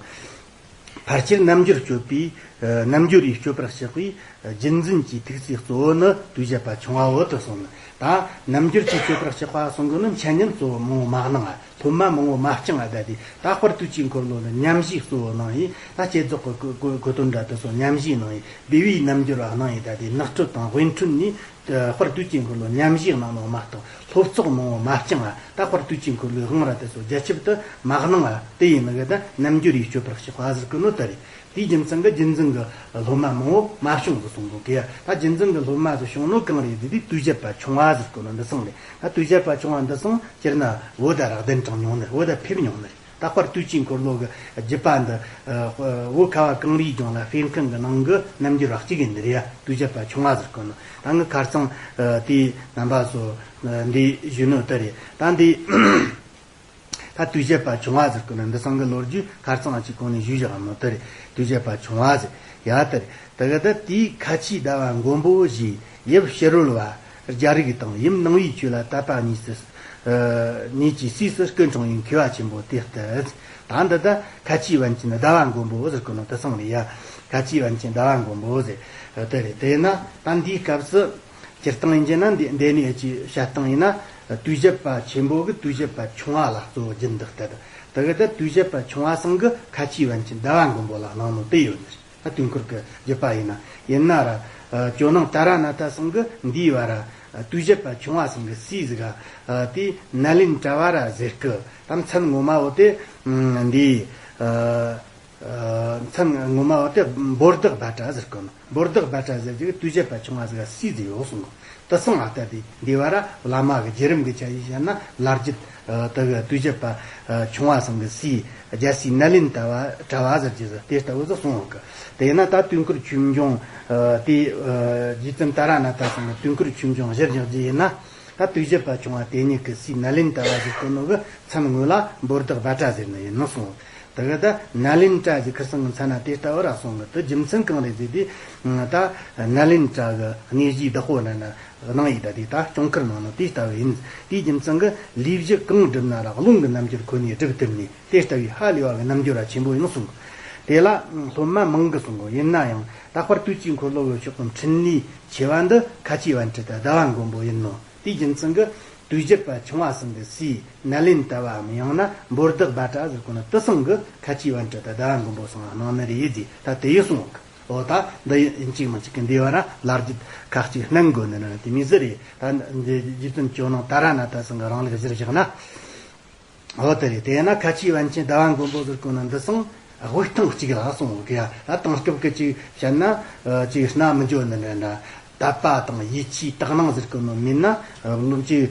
ཕལ་ཆེར་རྣལ་འབྱོར་སྤྱོད་པའི་ཨ་རྣལ་འབྱོར་རིགས་སྤྱོད་པར་བཤགས་པའི་རྒྱུད་འཛིན་གྱི་ཐུགས་སྲས་གཙོ་བོ་ནི་དུས་བཤད་པ་ཆུང་བའོ་དུ་གསུངས་ནས། ད་རྣལ་འབྱོར་གྱི་སྤྱོད་པར་བཤགས་པ་གསུང་གི་ནི་འཆད་ཉན་གཙོ་བོ་མང་བོ་མ་གནང་ང་། སློབ་མ་མང་བོ་མ་བསྐྱངས་ང་། ད་དེ་ད་དཔལ་དུས་ཀྱི་འཁོར་ལོ་ལ་ཉམས་བཞེས་གཙོ་བོ་གནང་ཡིན། ད་བསྐྱེད་རྫོགས་ཀྱི་གོ་གོ་གོ་དོན་འདྲ་དེ་ཚོ་ཉམས་བཞེས་གནང་ཡིན། བསྡུས་པའི་རྣལ་འབྱོར་བ་གནང་ཡིན། ད་དེ་ནགས་ཁྲོད་དང་དབེན་ཁྲོད་ནས་དཔལ་དུས་ཀྱི་འཁོར་ལོ་ཉམས་བཞེས་གནང་ནོ་མ་གཏོགས་སློབ་ཚོགས་མང་བོ་མ་བསྐྱངས་ང་། ད་དཔལ་དུས་ཀྱི་འཁོར་ལོའི་དབང་ར་དེ་ཚོ་རྒྱ་ཁྱབ་ཏུ་མ་གནང་ང་། དེ་ཡིན་ནི་གི་ད་རྣལ་འབྱོར་རིགས་སྤྱོད་པར་བཤགས་པ་ཟེར་གི་ནོ་དེ་རེད། དེའི་རྒྱུ་མཚན་གྱིས་རྒྱུད་འཛིན་གྱི་སློབ་མ་མང་བོ་མ་བྱུང་གི་གསུང་གོ་གི། ད་རྒྱུད་འཛིན་གྱི་སློབ་མ་དེ་བྱུང་ནོ་གང་རེད་ཟེར་དུས་དུས་བཤད་པ་ཆུང་བ་ཟེར་གོ་ནོ་འདི་ཚང་རེད། ད་དུས་བཤད་པ་ཆུང་བ་འདི་ཚང་སྤྱིར་ན་བོད་ད་རག་ལྡན་དྲངས་མྱོང་ནི། བོད་ད་ཕེབས་མྱོང་ནི་རེད། ད་དཔལ་དུས་ཀྱི་འཁོར་ལོ་གི་རྒྱུད་པ་འདི་ཨ་བོད་ཁ་བ་གངས་རིའི་ལྗོངས་ལ་སྤེལ་མཁན་གྱི་ནང་གི་རྣལ་འབྱོར་བ་གཅིག་ཡིན་ནི་རེད་ཡ། དུས་བཤད་པ་ཆུང་བ་ཟེར་གོ་ནོ། ད་ངི་ཁ་རྩང་ཨ་དེའི་རྣམ་པ་ཚོ་ཨ་འདི་ཞུས་ནོ་དེ་རེད། ད་འདི། ད་དུས་བཤད་པ་ཆུང་བ་ཟེར་གི་ནི་འདི་ཚང་གི་ལོ་རྒྱུས་ཁ་རྩང་ཅིག་གོང་ནས་ཞུས་བཞག་ནོ་དེ་རེད། དུས་བཤད་པ་ཆུང་བ་ཟེར་ཡ་དེ་རེད། དེ་གི་ད་དེའི་ཁ་ཆེའི་ཟླ་བ་མགོན་པོ་ཞེས་ཡབ་ཕྱི་རོལ་བ་རྒྱ་རིགས་དང་ཡུམ་ནང་པའི་ཆོས་ལ་དད་པ་གཉིས་སུ་ཨ་གཉིས་ཀྱི་སྲས་སུ་སྐུ་འཁྲུངས་པའི་མཁས་པ་ཆེན་པོ་དེ་ལྟར། ད་འདི་ད་ཁ་ཆེའི་པཎ་ཆེན་ཟླ་བ་མགོན་པོ་ཟེར་གི་ནོ་དེ་ཚང་རེད་ཡ། ཁ་ཆེའི་པཎ་ཆེན་ཟླ་བ་མགོན་པོ་ཟེར་དེ་རེད། དེས་ན་ད་འདིའི་སྐབས་སུ། སྤྱིར་བཏང་ཡིན་གྱི་ན་འདི་འདི་ནས་ཅིག་བཤད་སྟངས་ཡིན་ན། དུས་བཤད་པ་ཆེན་པོ་གི་དུས་བཤད་པ་ཆུང་བ་ལ་གཙོ་བོ་སྦྱིན་འདུག་སྟེ། དེ་གི་ད་དུས་བཤད་པ་ཆུང་བ་ཚང་གི་ཁ་ཆེའི་པཎ་ཆེན་ཟླ་བ་མགོན་པོ་ལ་གནང་ནོ་དེ་ཡོད་ནི་རེད། ད་དུས་འཁོར་གི་བརྒྱུད་པ་ཡིན་ན། ཡིན་ན་ར་ཇོ་ནང་ཏཱ་ར་ནཱ་ཐ་ཚང་གི་འདིའི་བར་ར་དུས་བཤད་པ་ཆུང་བ་ཚང་གི་སྲས་ཟིག་ག་དེ་ནཱ་ལེནྡྲ་བ་ར་ཟེར་གི། ད་མཚན་ངོ་མ་བོ་དེ་འདི། མཚན་ངོ་མ་བ་དེ་བོ་དྷི་བྷ་དྲ་ཟེར་གོ་ནོ། བོ་དྷི་བྷ་དྲ་ཟེར་གྱི་དུས་བཤད་པ་ཆུང་བ་ཟིག་སྲས་ཟིག་ཡོད་གསུང་གོ། དེ་སོང་ང་ལྟ་དེ་འདི་བ་ར་བླ་མ་གི་བརྒྱུད་རིམ་གི་ཆ་ཡིས་བཤད་ན་ལར་རྒྱུད་དེ་གི་དུས་བཤད་པ་ཆུང་བ་ཚང་གི་སྲས་རྒྱལ་སྲས་ནཱ་ལེནྡྲ་བ་དྲ་བ་ཟེར་གྱི་ཟེར་དེ་ལྟ་བུ་ཟིག་གསུང་གི། དེ་ཡིན་ན་ད་དུས་འཁོར་ཆོས་འབྱུང་དེ་རྗེ་བཙུན་ཏཱ་ར་ནཱ་ཐ་ཚང་གི་དུས་འཁོར་ཆོས་འབྱུང་གཞིར་བཞག་རྒྱུ་ཡིན་ན། ད་དུས་བཤད་པ་ཆུང་བ་དེ་ཉིད་ཀྱི་སྲས་ནཱ་ལེནྡྲ་བ་ཟེར་གོ་ནོ་གི་མཚན་སྔོན་ལ་བོ་དྷི་བྷ་དྲ་ཟེར་ནི་ཡིན་ནོ་གསུང་། དེ་གི་ད་ནཱ་ལེནྡྲ་ཟེར་ཁིར་སང་གི་མཚན་ན་དེ་ལྟ་བུ་ར་གསུང་གི། དེ་རྒྱུ་མཚན་གང་རེད་ཟེར་དུས། ད་ནཱ་ལེནྡྲ་གི་གནས་གཞིའི་བདག་པོ་ན་ན་གནང་ཡིན། ད་དེ་ད་སྐྱོང་ཁུར་གནང་ནོ་དེ་ལྟ་བུ་ཡིན། དེའི་རྒྱུ་མཚན་གི་ལས་བཞི་གང་བསྒྲུབས་ན་ར་རླུང་གི་རྣལ་འབྱོར་ཁོ་ནས་སྒྲུབ་ཐུབ་ནས་དེ་ལྟ་བུའི་ཧ་ལས་པ་གི་རྣལ་འབྱོར་བ་ཆེན་པོ་ཡིན་ནོ་གསུང་གི། དེ་ལ་སློབ་མ་མང་གི་གསུང་གི། ཡིན་ན་ཡང་ད་དཔལ་དུས་ཀྱི་འཁོར་ལོ་གི་ཕྱོགས་ཀྱི་འཕྲིན་ལས་ཆེ་བ་འདི་ཁ་ཆེའི་པཎ་ཆེན་ཟླ་བ་མགོན་པོ་ཡིན་ནོ། དེའི་རྒྱུ་མཚན་གྱིས་དུས་བཤད་པ་ཆུང་བ་ཚང་གི་སྲས་ནཱ་ལེནྡྲ་བའམ་ཡང་ན་བོ་དྷི་བྷ་དྲ་ཟེར་གོ་ནོ་དེ་ཚང་གི་ཁ་ཆེའི་པཎ་ཆེན་ཟླ་བ་མགོན་པོ་ཚང་གནང་ནི་རེད་ཟེར། ད་དེ་ཡི་གསུང་གི། འོ་ད་འདི་ཡིན་གཅིག་མིན་གཅིག་གི་འདི་བ་ར་ལར་རྒྱུད་ཁག་ཅིག་སྣོན་དགོས་ནི་ན་དེ་མི་ཟེར་རེད། ད་འདི་རྗེ་བཙུན་ཇོ་ནང་ཏཱ་ར་ནཱ་ཐ་ཚང་གི་རིང་ལུགས་གཞིར་བཞག་ན། འོ་དེ་རེད། དེས་ན་ཁ་ཆེའི་པཎ་ཆེན་ཟླ་བ་མགོན་པོ་ཟེར་གོ་ནོ་འདི་ཚང་དབུགས་ཐང་གཅིག་ལ་གསུང་གི་ཡ། ད་དེང་སྐབས་ཀྱི་ཅིག་བཤད་ན་ཅིག་སྣ་མི་འཇོག་ནི་འདྲ་འདྲ། དད་པ་དང་ཡིད་ཆེས་དག་སྣང་ཟེར་གོ་ནོ་མིན་ན་ཅིག་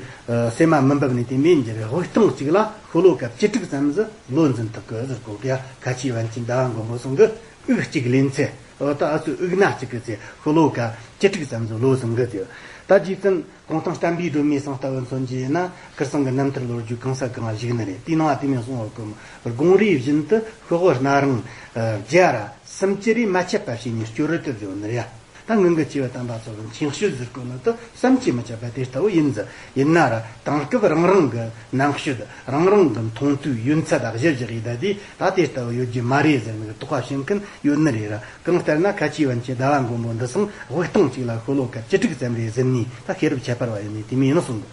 སེམས་མ་མི་འབབ་ནི་དེ་མིན་གྱི་རེད། དབུགས་ཐང་གཅིག་ལ་ཤོ་ལོ་ཀ་བཅུ་དྲུག་ཙམ་ཟིག་བློ་འཛིན་ཐུབ་གི་ཟེར་གོ་གི་ཡ། ཁ་ཆེའི་པཎ་ཆེན་ཟླ་བ་མགོན་པོ་ཚང་གི་དབུགས་གཅིག་ལེན་ཚེ། འོ་ད་ཨ་ཚོ་དབུགས་སྣ་གཅིག་གི་ཚེ་ཤོ་ལོ་ཀ་བཅུ་དྲུག་ཙམ་ཟིག་བློ་འཛིན་གི་ཟེར། ད་རྗེ་བཙུན་གུང་ཐང་བསྟན་པའི་སྒྲོན་མེ་ཚང་ལྟ་བུ་མཚོན་གྱི་ཡིན་ན། ཁིར་ཚང་གི་རྣམ་ཐར་ལོ་རྒྱུས་གང་ས་གང་བཞུགས་ནི་རེད། དེའི་ནང་དེ་མིན་གསུང་བ་གོ་མོ། དགོངས་རིགས་བཞིན་དུ་ཤོག་བུ་སྣ་རིང་བརྒྱ་ར་སུམ་ཅུ་རེ་མ་ཆད་པ་བྱས་ནས་སྐྱོར་རེ་དུ་བཟོ་ནི་རེད། ད་ངང་གི་སྐྱེས་བུ་དམ་པ་ཚོ་གི་མཁྱེན་དཔྱོད་ཟེར་གོ་ནི་དེ་བསམ་གྱིས་མི་ཁྱབ་པ་དེ་ལྟ་བུ་ཡིན་ཟེར། ཡིན་ན་ར་དེང་སྐབས་རང་རང་གི་རྣམ་དཔྱོད། རང་རང་གི་མཐོང་ཐོས་ཡོན་ཚད་དང་གཞི་བཞག་ཡིན་ད་དེ་ད་དེ་ལྟ་བུ་ཡོད་རྒྱུ་མ་རེད་ཟེར་ནས་དོགས་པ་བྱེད་མཁན་ཡོད་ནི་རེད་ར། གང་ལྟར་ན་ཁ་ཆེའི་པཎ་ཆེན་ཟླ་བ་མགོན་པོ་འདི་སང་དབུགས་གཏོང་གཅིག་ལ་ཤོ་ལོ་ཀ་བཅུ་དྲུག་ཙམ་རེ་ཟིན་ནས་ད་ཤེས་རབ་ཁྱད་པར་བ་ཡོད་ནས་དེ་མིན་ཡིན་ནོ་གསུངས་འདུག།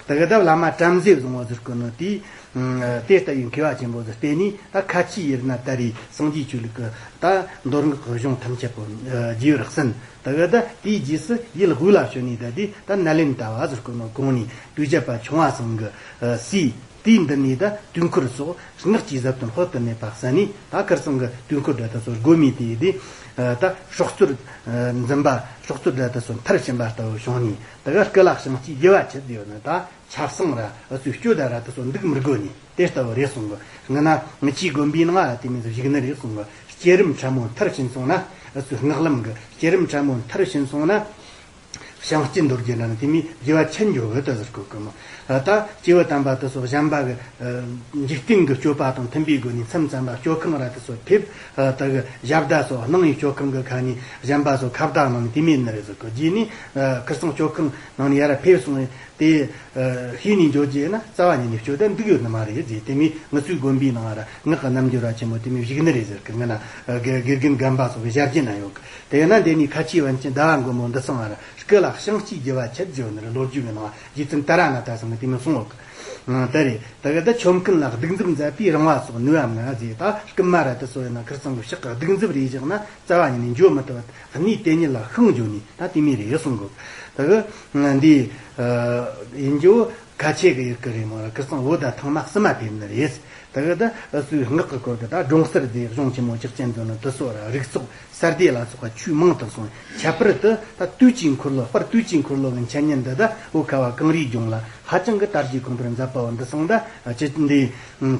དེ་གི་ད་བླ་མ་བྲམ་ཟེ་བཟང་བོ་ཟེར་གོ་ནི་དེས། ཨ། དེ་ལྟ་བུའི་མཁས་པ་ཆེན་པོ་ཟིག་བསྟེན་ནས། ད་ཁ་ཆེའི་ཡུལ་ན་ད་རེས་སངས་རྒྱས་ཆོས་ལུགས་ཀྱི་ད་མདོ་སྔགས་ཀྱི་གཞུང་ཐམས་ཅད་པོ་རྒྱས་པར་གསན། ད་གི་ད་དེའི་རྗེས་སུ་ཡུལ་དབུས་ལ་བྱོན་ནས་ད་དེ་ད་ནཱ་ལེནྡྲ་བ་ཟེར་གོ་ནོ་གོང་ནས་དུས་བརྒྱད་པ་ཆུང་བ་ཚང་གི་ཨ་སྲས་དེའི་མདུན་ནས་ད་དུས་འཁོར་སོགས་སྔགས་ཀྱི་ཟབ་དོན་དཔག་ཏུ་མེད་པ་གསན་ནས། ད་ཁིར་ཚང་གི་དུས་འཁོར་འདྲ་དེ་ཚོ་དགོས་མེད་དེ་དེ་ད་སྲོག་རྩོལ་འཛིན་པ་སྲོག་རྩོལ་འདྲ་དེ་ཚོ་མཐར་ཕྱིན་པ་ལྟ་བུ་བྱུང་ནས། ད་གི་སྐུ་ལ་བྱིན་གྱིས་རྒྱུ་བ་ཆད་ཡོད་ནི་ད། ཆབ་གསང་ར་ཨུ་ཚོའི་སྐྱོ་ད་ར་དེ་ཚོ་འདུག་མི་དགོས་ནི་དེ་ལྟ་བུ་རེད་གསུང་གི། སྔ་ན་ངི་ཆའི་དགོན་པའི་ནང་ལ་དེ་མིན་དུ་བཞུགས་ནི་རེད་གསུང་གི། བསྐྱེད་རིམ་ཕྲ་མོ་མཐར་ཕྱིན་སོང་ན། ཨུ་ཚོའི་སྔགས་ལམ་གི་བསྐྱེད་རིམ་ཕྲ་མོ་མཐར་ཕྱིན་སོང་ན། བྱིན་གྱིས་འདུལ་རྒྱུ་ན་ནི་དེ་མིན་རྒྱུ་བ་ཆད་འགྱོ་གི་དེ་ཟེར་གོ་གི་མོ། ད་སྐྱེས་བུ་དམ་པ་དེ་ཚོ་གཞན་པ་གི་འཇིག་རྟེན་གི་སྤྱོད་པ་དང་མཐུན་པའི་སྒོ་ནས་མཚམས་མཚམས་ལ་སྤྱོད་ཁང་ར་དེ་ཚོ་ཕེབས། ད་གི་ཞབས་བརྡ་ཚོ་སྣང་བའི་སྤྱོད་ཁང་གི་ཁ་ནས་གཞན་པ་ཚོ་ཁ་བརྡ་གནང་ནི་དེ་མིན་ནི་རེད་ཟེར་གོ། རྗེས་ནས་ཁིར་ཚང་སྤྱོད་ཁང་ནང་ནས་ཡར་ཕེབས་སོང་། དེ་ཤེས་ནས་འཇོག་རྒྱུ་ཡིན་ན་རྩ་བ་ཉིད་ནས་སྤྱོད་ད་འདུག་ཡོད་ནི་མ་རེད་ཟེར། དེ་མིན་ངུ་ཚོའི་དགོན་པའི་ནང་ལ་ངག་གི་རྣལ་འབྱོར་བ་ཆེན་མོ་དེ་མིན་བཞུགས་ནི་རེད་ཟེར་གི། ངི་ན་དགེ་དགེ་རྒན་རྒན་པ་སོགས་ཀྱི་ཞལ་རྒྱུན་ན་ཡོད་གི། དེ་ཡིན་ན་འདི་ནས་ཁ་ཆེའི་པཎ་ཆེན་ཟླ་བ་མགོན་པོ་འདི་ཚང་ང་ར་སྐུ་ལ་བྱིན་གྱིས་རྒྱུ་བ་ཆད་ཟེར་ནི་རེད། ལོ་རྒྱུས་ཀྱི་ནང་རྗེ་བཙུན་ཏཱ་ར་ནཱ་ཐ་ཚང་གི་དེ་མིན་གསུངས་ཡོད་གི། དེ་རེད། ད་གི་ད་ཆོམ་རྐུན་ལ་གདུག་རྩུབ་མཛད་པའི་རིང་བ་སོགས་ནུས་པ་མངའ་ཟེར། ད་རྐུན་མ་ར་དེ་ཚོ་ཡིན་ན་ཁིར་ཚང་གི་ཕྱག་གི་གདུག་རྩུབ་རེ་བཞག་ན་རྩ་བ་ཉིད་ནས་འགྱོ་མི་ཐུབ་པ། གནས་དེ་ཉིད་ལ་ཤིང་འགྱོ་ནས་ད་དེ་མོ་རེ་གསུང་གོ། ད་གི་འདི་ཡིན་རྒྱུ་ཁ་ཆེ་གི་ཡུལ་གི་རེད་མོ། ཁིར་ཚང་བོད་ད་ཐང་མ་བསུ་མ་ཕེབས་ནི་རེད། ད་གི་ད་ཨུ་ཚོའི་སྔགས་ཀྱི་སྐོར་གི་ད་སྒྲུང་གསར་དེ་གཞུང་ཆེན་མོ་ཇག་ཆེན་འདོན་ནི་དེ་ཚོ་ར་རིགས་ཚོགས་གསར་སྡེ་ལ་སོགས་པ་ཆོས་མང་དུ་གསུངས། ཁྱད་པར་དུ་ད་དུས་ཀྱི་འཁོར་ལོ། དཔལ་དུས་ཀྱི་འཁོར་ལོ་གི་འཆད་ཉན་འདི་ད་བོད་ཁ་བ་གངས་རིའི་ལྗོངས་ལ་ཧ་ཅང་གི་དར་རྒྱས་གོང་འཕེལ་མཛད་པ་བོ་འདི་སང་ད་ཅི་འདི་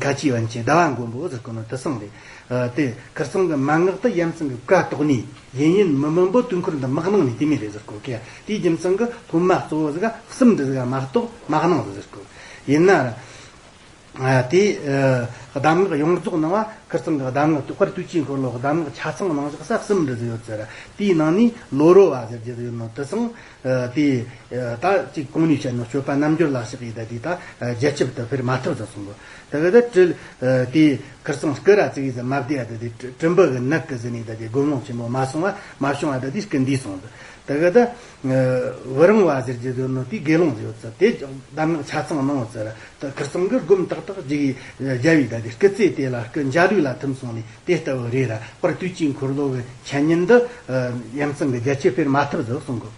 ཁ་ཆེའི་པཎ་ཆེན་ཟླ་བ་མགོན་པོ་ཟེར་གོ་ནོ་དེ་སང་རེད། ཨ། དེ་ཁིར་ཚང་གི་མན་ངག་ཏུ་ཡ་མཚན་གྱི་བཀའ་རྟོགས་ནས་ཡིན་ཡིན་མིན་མིན་པོ་དུས་འཁོར་འདི་མ་གནང་ནས་དེ་མོ་རེད་ཟེར་གོ་ཀི། དེའི་རྒྱུ་མཚན་གྱིས་སློབ་མ་གཙོ་བོ་ཟིག་ག་གསུམ་འདི་ཟིག་ག་མ་གཏོགས་མ་གནང་ཟེར་གོ། ཡིན་ན་ར། ཨ། དེ་ཨ། གདམས་ངག་ཡོངས་རྫོགས་གནང་བ་ཁིར་ཚང་གི་གདམས་ངག་དཔལ་དུས་ཀྱི་འཁོར་ལོ་གདམས་ངག་ཆ་ཚང་གནང་བཞག་ས་གསུམ་འདི་ཟིག་ཡོད་ཟེར། དེའི་ནང་ནས་ལོ་རོ་བ་ཟེར་རྒྱུ་ཟིག་ཡོད་ནོ་དེ་སང་། ཨ། དེ་ད་ཅིག་གོང་ནས་བཤད་ནོ་སྤྱོད་པ་རྣལ་འབྱོར་ལ་ཕྱག་ཡིས་ད་དེ་ད་རྒྱ་ཁྱབ་ཏུ་འཕེལ་མ་ཐུབ་ཟེར་གསུང་གོ། དེ་གི་ད་དྲིལ། ཨ། དེ་ཁིར་ཚང་སྐུ་ར་ཙིག་ཡིས་མ་བསྡད་ཡ་ད་དེ་དྲིལ་བུ་གི་ནད་གི་ཟིན་ནས་ད་དེ་སྒོམ་ལུང་ཆེན་མོ་མ་སོང་བ་མ་བྱུང་བ་ད་དེ་སྐུ་འདས་སོང་། དེ་གི་ད་བུ་རིང་བ་ཟེར་རྒྱུ་ཡོད་ནོ་དེ་དགེ་སློང་ཟིག་ཡོད་ཚེ་དེ་གདམས་ངག་ཆ་ཚང་གནང་ཡོད་ཚེ་ར་ད་ཁིར་ཚང་གི་སྒོམ་ཏག་ཏག་ཅིག་རྒྱབ་ཡིས་ད་དེ་སྐུ་ཚེ་དེ་ལ་སྐུ་འཇའ་ལུས་ལ་ཐིམ་སོང་ནས་དེ་ལྟ་བུ་རེད་ར། དཔལ་དུས་ཀྱི་འཁོར་ལོ་གི་འཆད་ཉན་འདི་ཡ་མཚན་གྱི་རྒྱ་ཆེར་འཕེལ་མ་ཐུབ་ཟེར་གསུང་གོ།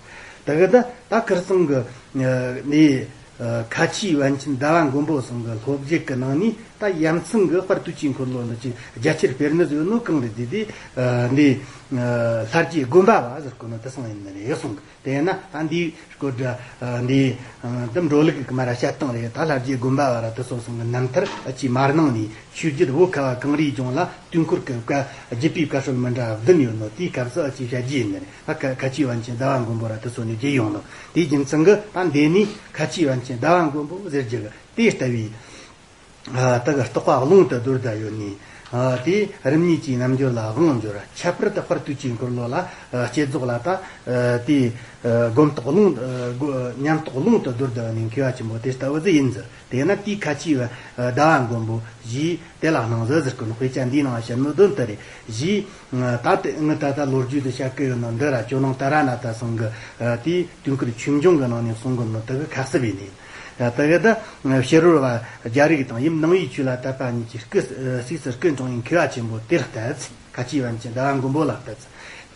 དེ་གི་ད་ད་ཁིར་ཚང་གི་ནས། ཨ། ཁ་ཆེའི་པཎ་ཆེན་ཟླ་བ་མགོན་པོ་ཚང་གི་སློབ་བརྒྱུད་ཀྱི་ནང་ནས་ད་ཡ་མཚན་གྱི་དཔལ་དུས་ཀྱི་འཁོར་ལོ་འདི་ཅིག་རྒྱ་ཆེར་སྤེལ་ནི་ཟིག་ཡོད་ནོ་གང་རེད་དེ་དེ། ཨ། འདི། ཨ། ལྷ་རྗེ་དགོན་པ་བ་ཟེར་གོ་ནོ་དེ་སང་ཡིན་ནི་རེད་གསུང་གི། དེ་ཡིན་ན་ད་འདིའི་སྐོར་འདྲ། ཨ། འདི། ཨ། འདི་འགྲོ་ལུགས་ཀྱི་མ་ར་བཤད་སྟངས་རེད། ད་ལྷ་རྗེ་དགོན་པ་བ་ར་དེ་ཚོ་ཚང་གི་རྣམ་ཐར་ཨ་ཅིག་མ་གནང་ནས། ཆོས་རྒྱལ་བོད་ཁ་བ་གངས་རིའི་ལྗོངས་ལ་དུས་འཁོར་གྱི་བཀའ་བརྒྱུད་པའི་བཀའ་སྲོལ་མི་འདྲ་བདུན་ཡོད་ནོ་དེའི་སྐབས་སུ་ཨ་ཅེ་བཤད་རྒྱུ་ཡིན་ནི་རེད། ཨ། ཁ་ཁ་ཆེའི་པཎ་ཆེན་ཟླ་བ་མགོན་པོ་ར་དེ་ཚོ་ནས་བརྒྱུད་ཡོང་ནོ། དེའི་རྒྱུ་མཚན་གྱིས་ད་འདི་ནས་ཁ་ཆེའི་པཎ་ཆེན་ཟླ་བ་མགོན་པོ་ཟེར་རྒྱུ་གི་དེ་ལྟ་བུའི། ཨ། དེ་གི་རྟོགས་པ་ཀློང་དུ་བརྡོལ་བསྡད་ཡོད་ནི། ཨ། དེ་རིམ་གཉིས་ཀྱི་རྣལ་འབྱོར་ལ་དབང་འབྱོར། ཁྱད་པར་དུ་དཔལ་དུས་ཀྱི་འཁོར་ལོ་ལ། ཨ། བསྐྱེད་རྫོགས་ལ་ད། ཨ། དེ། ཨ། སྒོམ་རྟོགས་ཀློང་། ཨ། སྒོ། ཉམས་རྟོགས་ཀློང་དུ་བརྡོལ་བསྡད་ནི་མཁས་པ་ཆེན་པོ་དེ་ལྟ་བུ་ཟིག་ཡིན་ཟེར། དེས་ན་དེའི་ཁ་ཆེའི་ཟླ་བ་མགོན་པོ་ཞེས་དེ་ལ་གནང་ཟིག་ཟེར་གི་ནོ། དཔེ་ཆ་འདིའི་ནང་བཤད་ནོ་དོན་དེ་རེད། ཞེས་ད་དེ་ངི་ད་ལྟ་ལོ་རྒྱུས་དེ་བཤད་གི་ཡོད་ནོ་འདི་ར་ཇོ་ནང་ཏཱ་ར་ནཱ་ཐ་ཚང་གི་དེའི་དུས་འཁོར་ཆོས་འབྱུང་གི་ནང་ནས་གསུང་གི་ནོ་དེ་གི་ཁ་གསབ་ཡིན་ནི། དེ་གི་ད་ཕྱི་རོལ་བ་རྒྱ་རིགས་དང་ཡུམ་ནང་པའི་ཆོས་ལ་དད་པ་གཉིས་ཀྱིས་སྐུ་གཟིགས་སུ་སྐུ་འཁྲུངས་པའི་མཁས་པ་ཆེན་པོ་དེར་ལྟ། ཁ་ཆེའི་པཎ་ཆེན་ཟླ་བ་མགོན་པོ་ལ་ལྟ།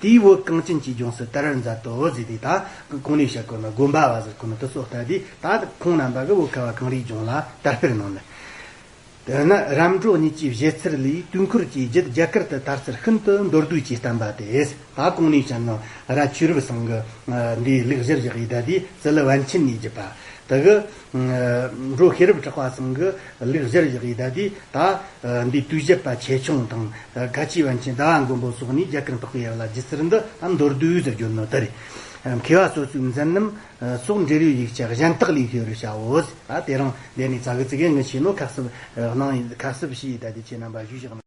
དེས་བོད་གངས་ཅན་གྱི་ལྗོངས་སུ་དར་བར་མཛད་དོ་ཟེར་ཏེ། ད་གོང་ནས་བཤད་གོ་ནོ་དགོན་པ་བ་ཟེར་གོ་ནོ་དེ་ཚོ་ལྟ་དུས་ད་ཁོང་རྣམ་པ་གི་བོད་ཁ་བ་གངས་རིའི་ལྗོངས་ལ་དར་སྤེལ་གནང་ནི། དེ་ན་རབ་འབྲོག་གཉིས་ཀྱི་བཞེད་ཚུལ་ལས་དུས་འཁོར་གྱི་རྒྱུད་རྒྱ་གར་དུ་དར་ཚུལ་ཤིན་ཏུ་མདོར་བསྡུས་ཀྱིས་བསྟན་པ་སྟེ། ད་གོང་ནས་བཤད་ནོ་ར་ཆོས་རབ་ཚང་གི་འདིའི་ལུགས་གཞིར་བཞག་ཡི་ད་དེ་ཙི་ལི་པཎ་ཆེན་ནས་བརྒྱུད་པ། དེ་གི་འབྲོ་ཤེས་རབ་གྲགས་པ་ཚང་གི་ལུགས་གཞིར་བཞག་ཡི་ད་དེ་ད། ཨ། འདི་དུས་བཞི་པ་ཆེ་ཆུང་དང་། ཨ། ཁ་ཆེའི་པཎ་ཆེན་ཟླ་བ་མགོན་པོ་སོགས་ནས་རྒྱ་གར་འཕགས་པའི་ཡུལ་ལ་བརྒྱུད་ཚུལ་འདི་ད་མདོར་བསྡུས་སུ་བརྗོད་ནོ་དེ་རེད། མཁས་པ་སོ་སོའི་མཛད་རྣམ་སོགས་འབྲེལ་ཡོད་ཡིག་ཆ་གཞན་དག་ལས་ཤེས་པར་བྱའོ། ད་དེ་རིང་འདི་ནས་ཙ་གི་ཙི་གེ་ངི་ཆེ་ནོ་ཁ་གསབ་གནང་ཡིན། ཁ་གསབ་བྱས་ཡི་ད་དེ་ཁྱེད་རྣམ་པ་ཞུས་བཞག་ནོ།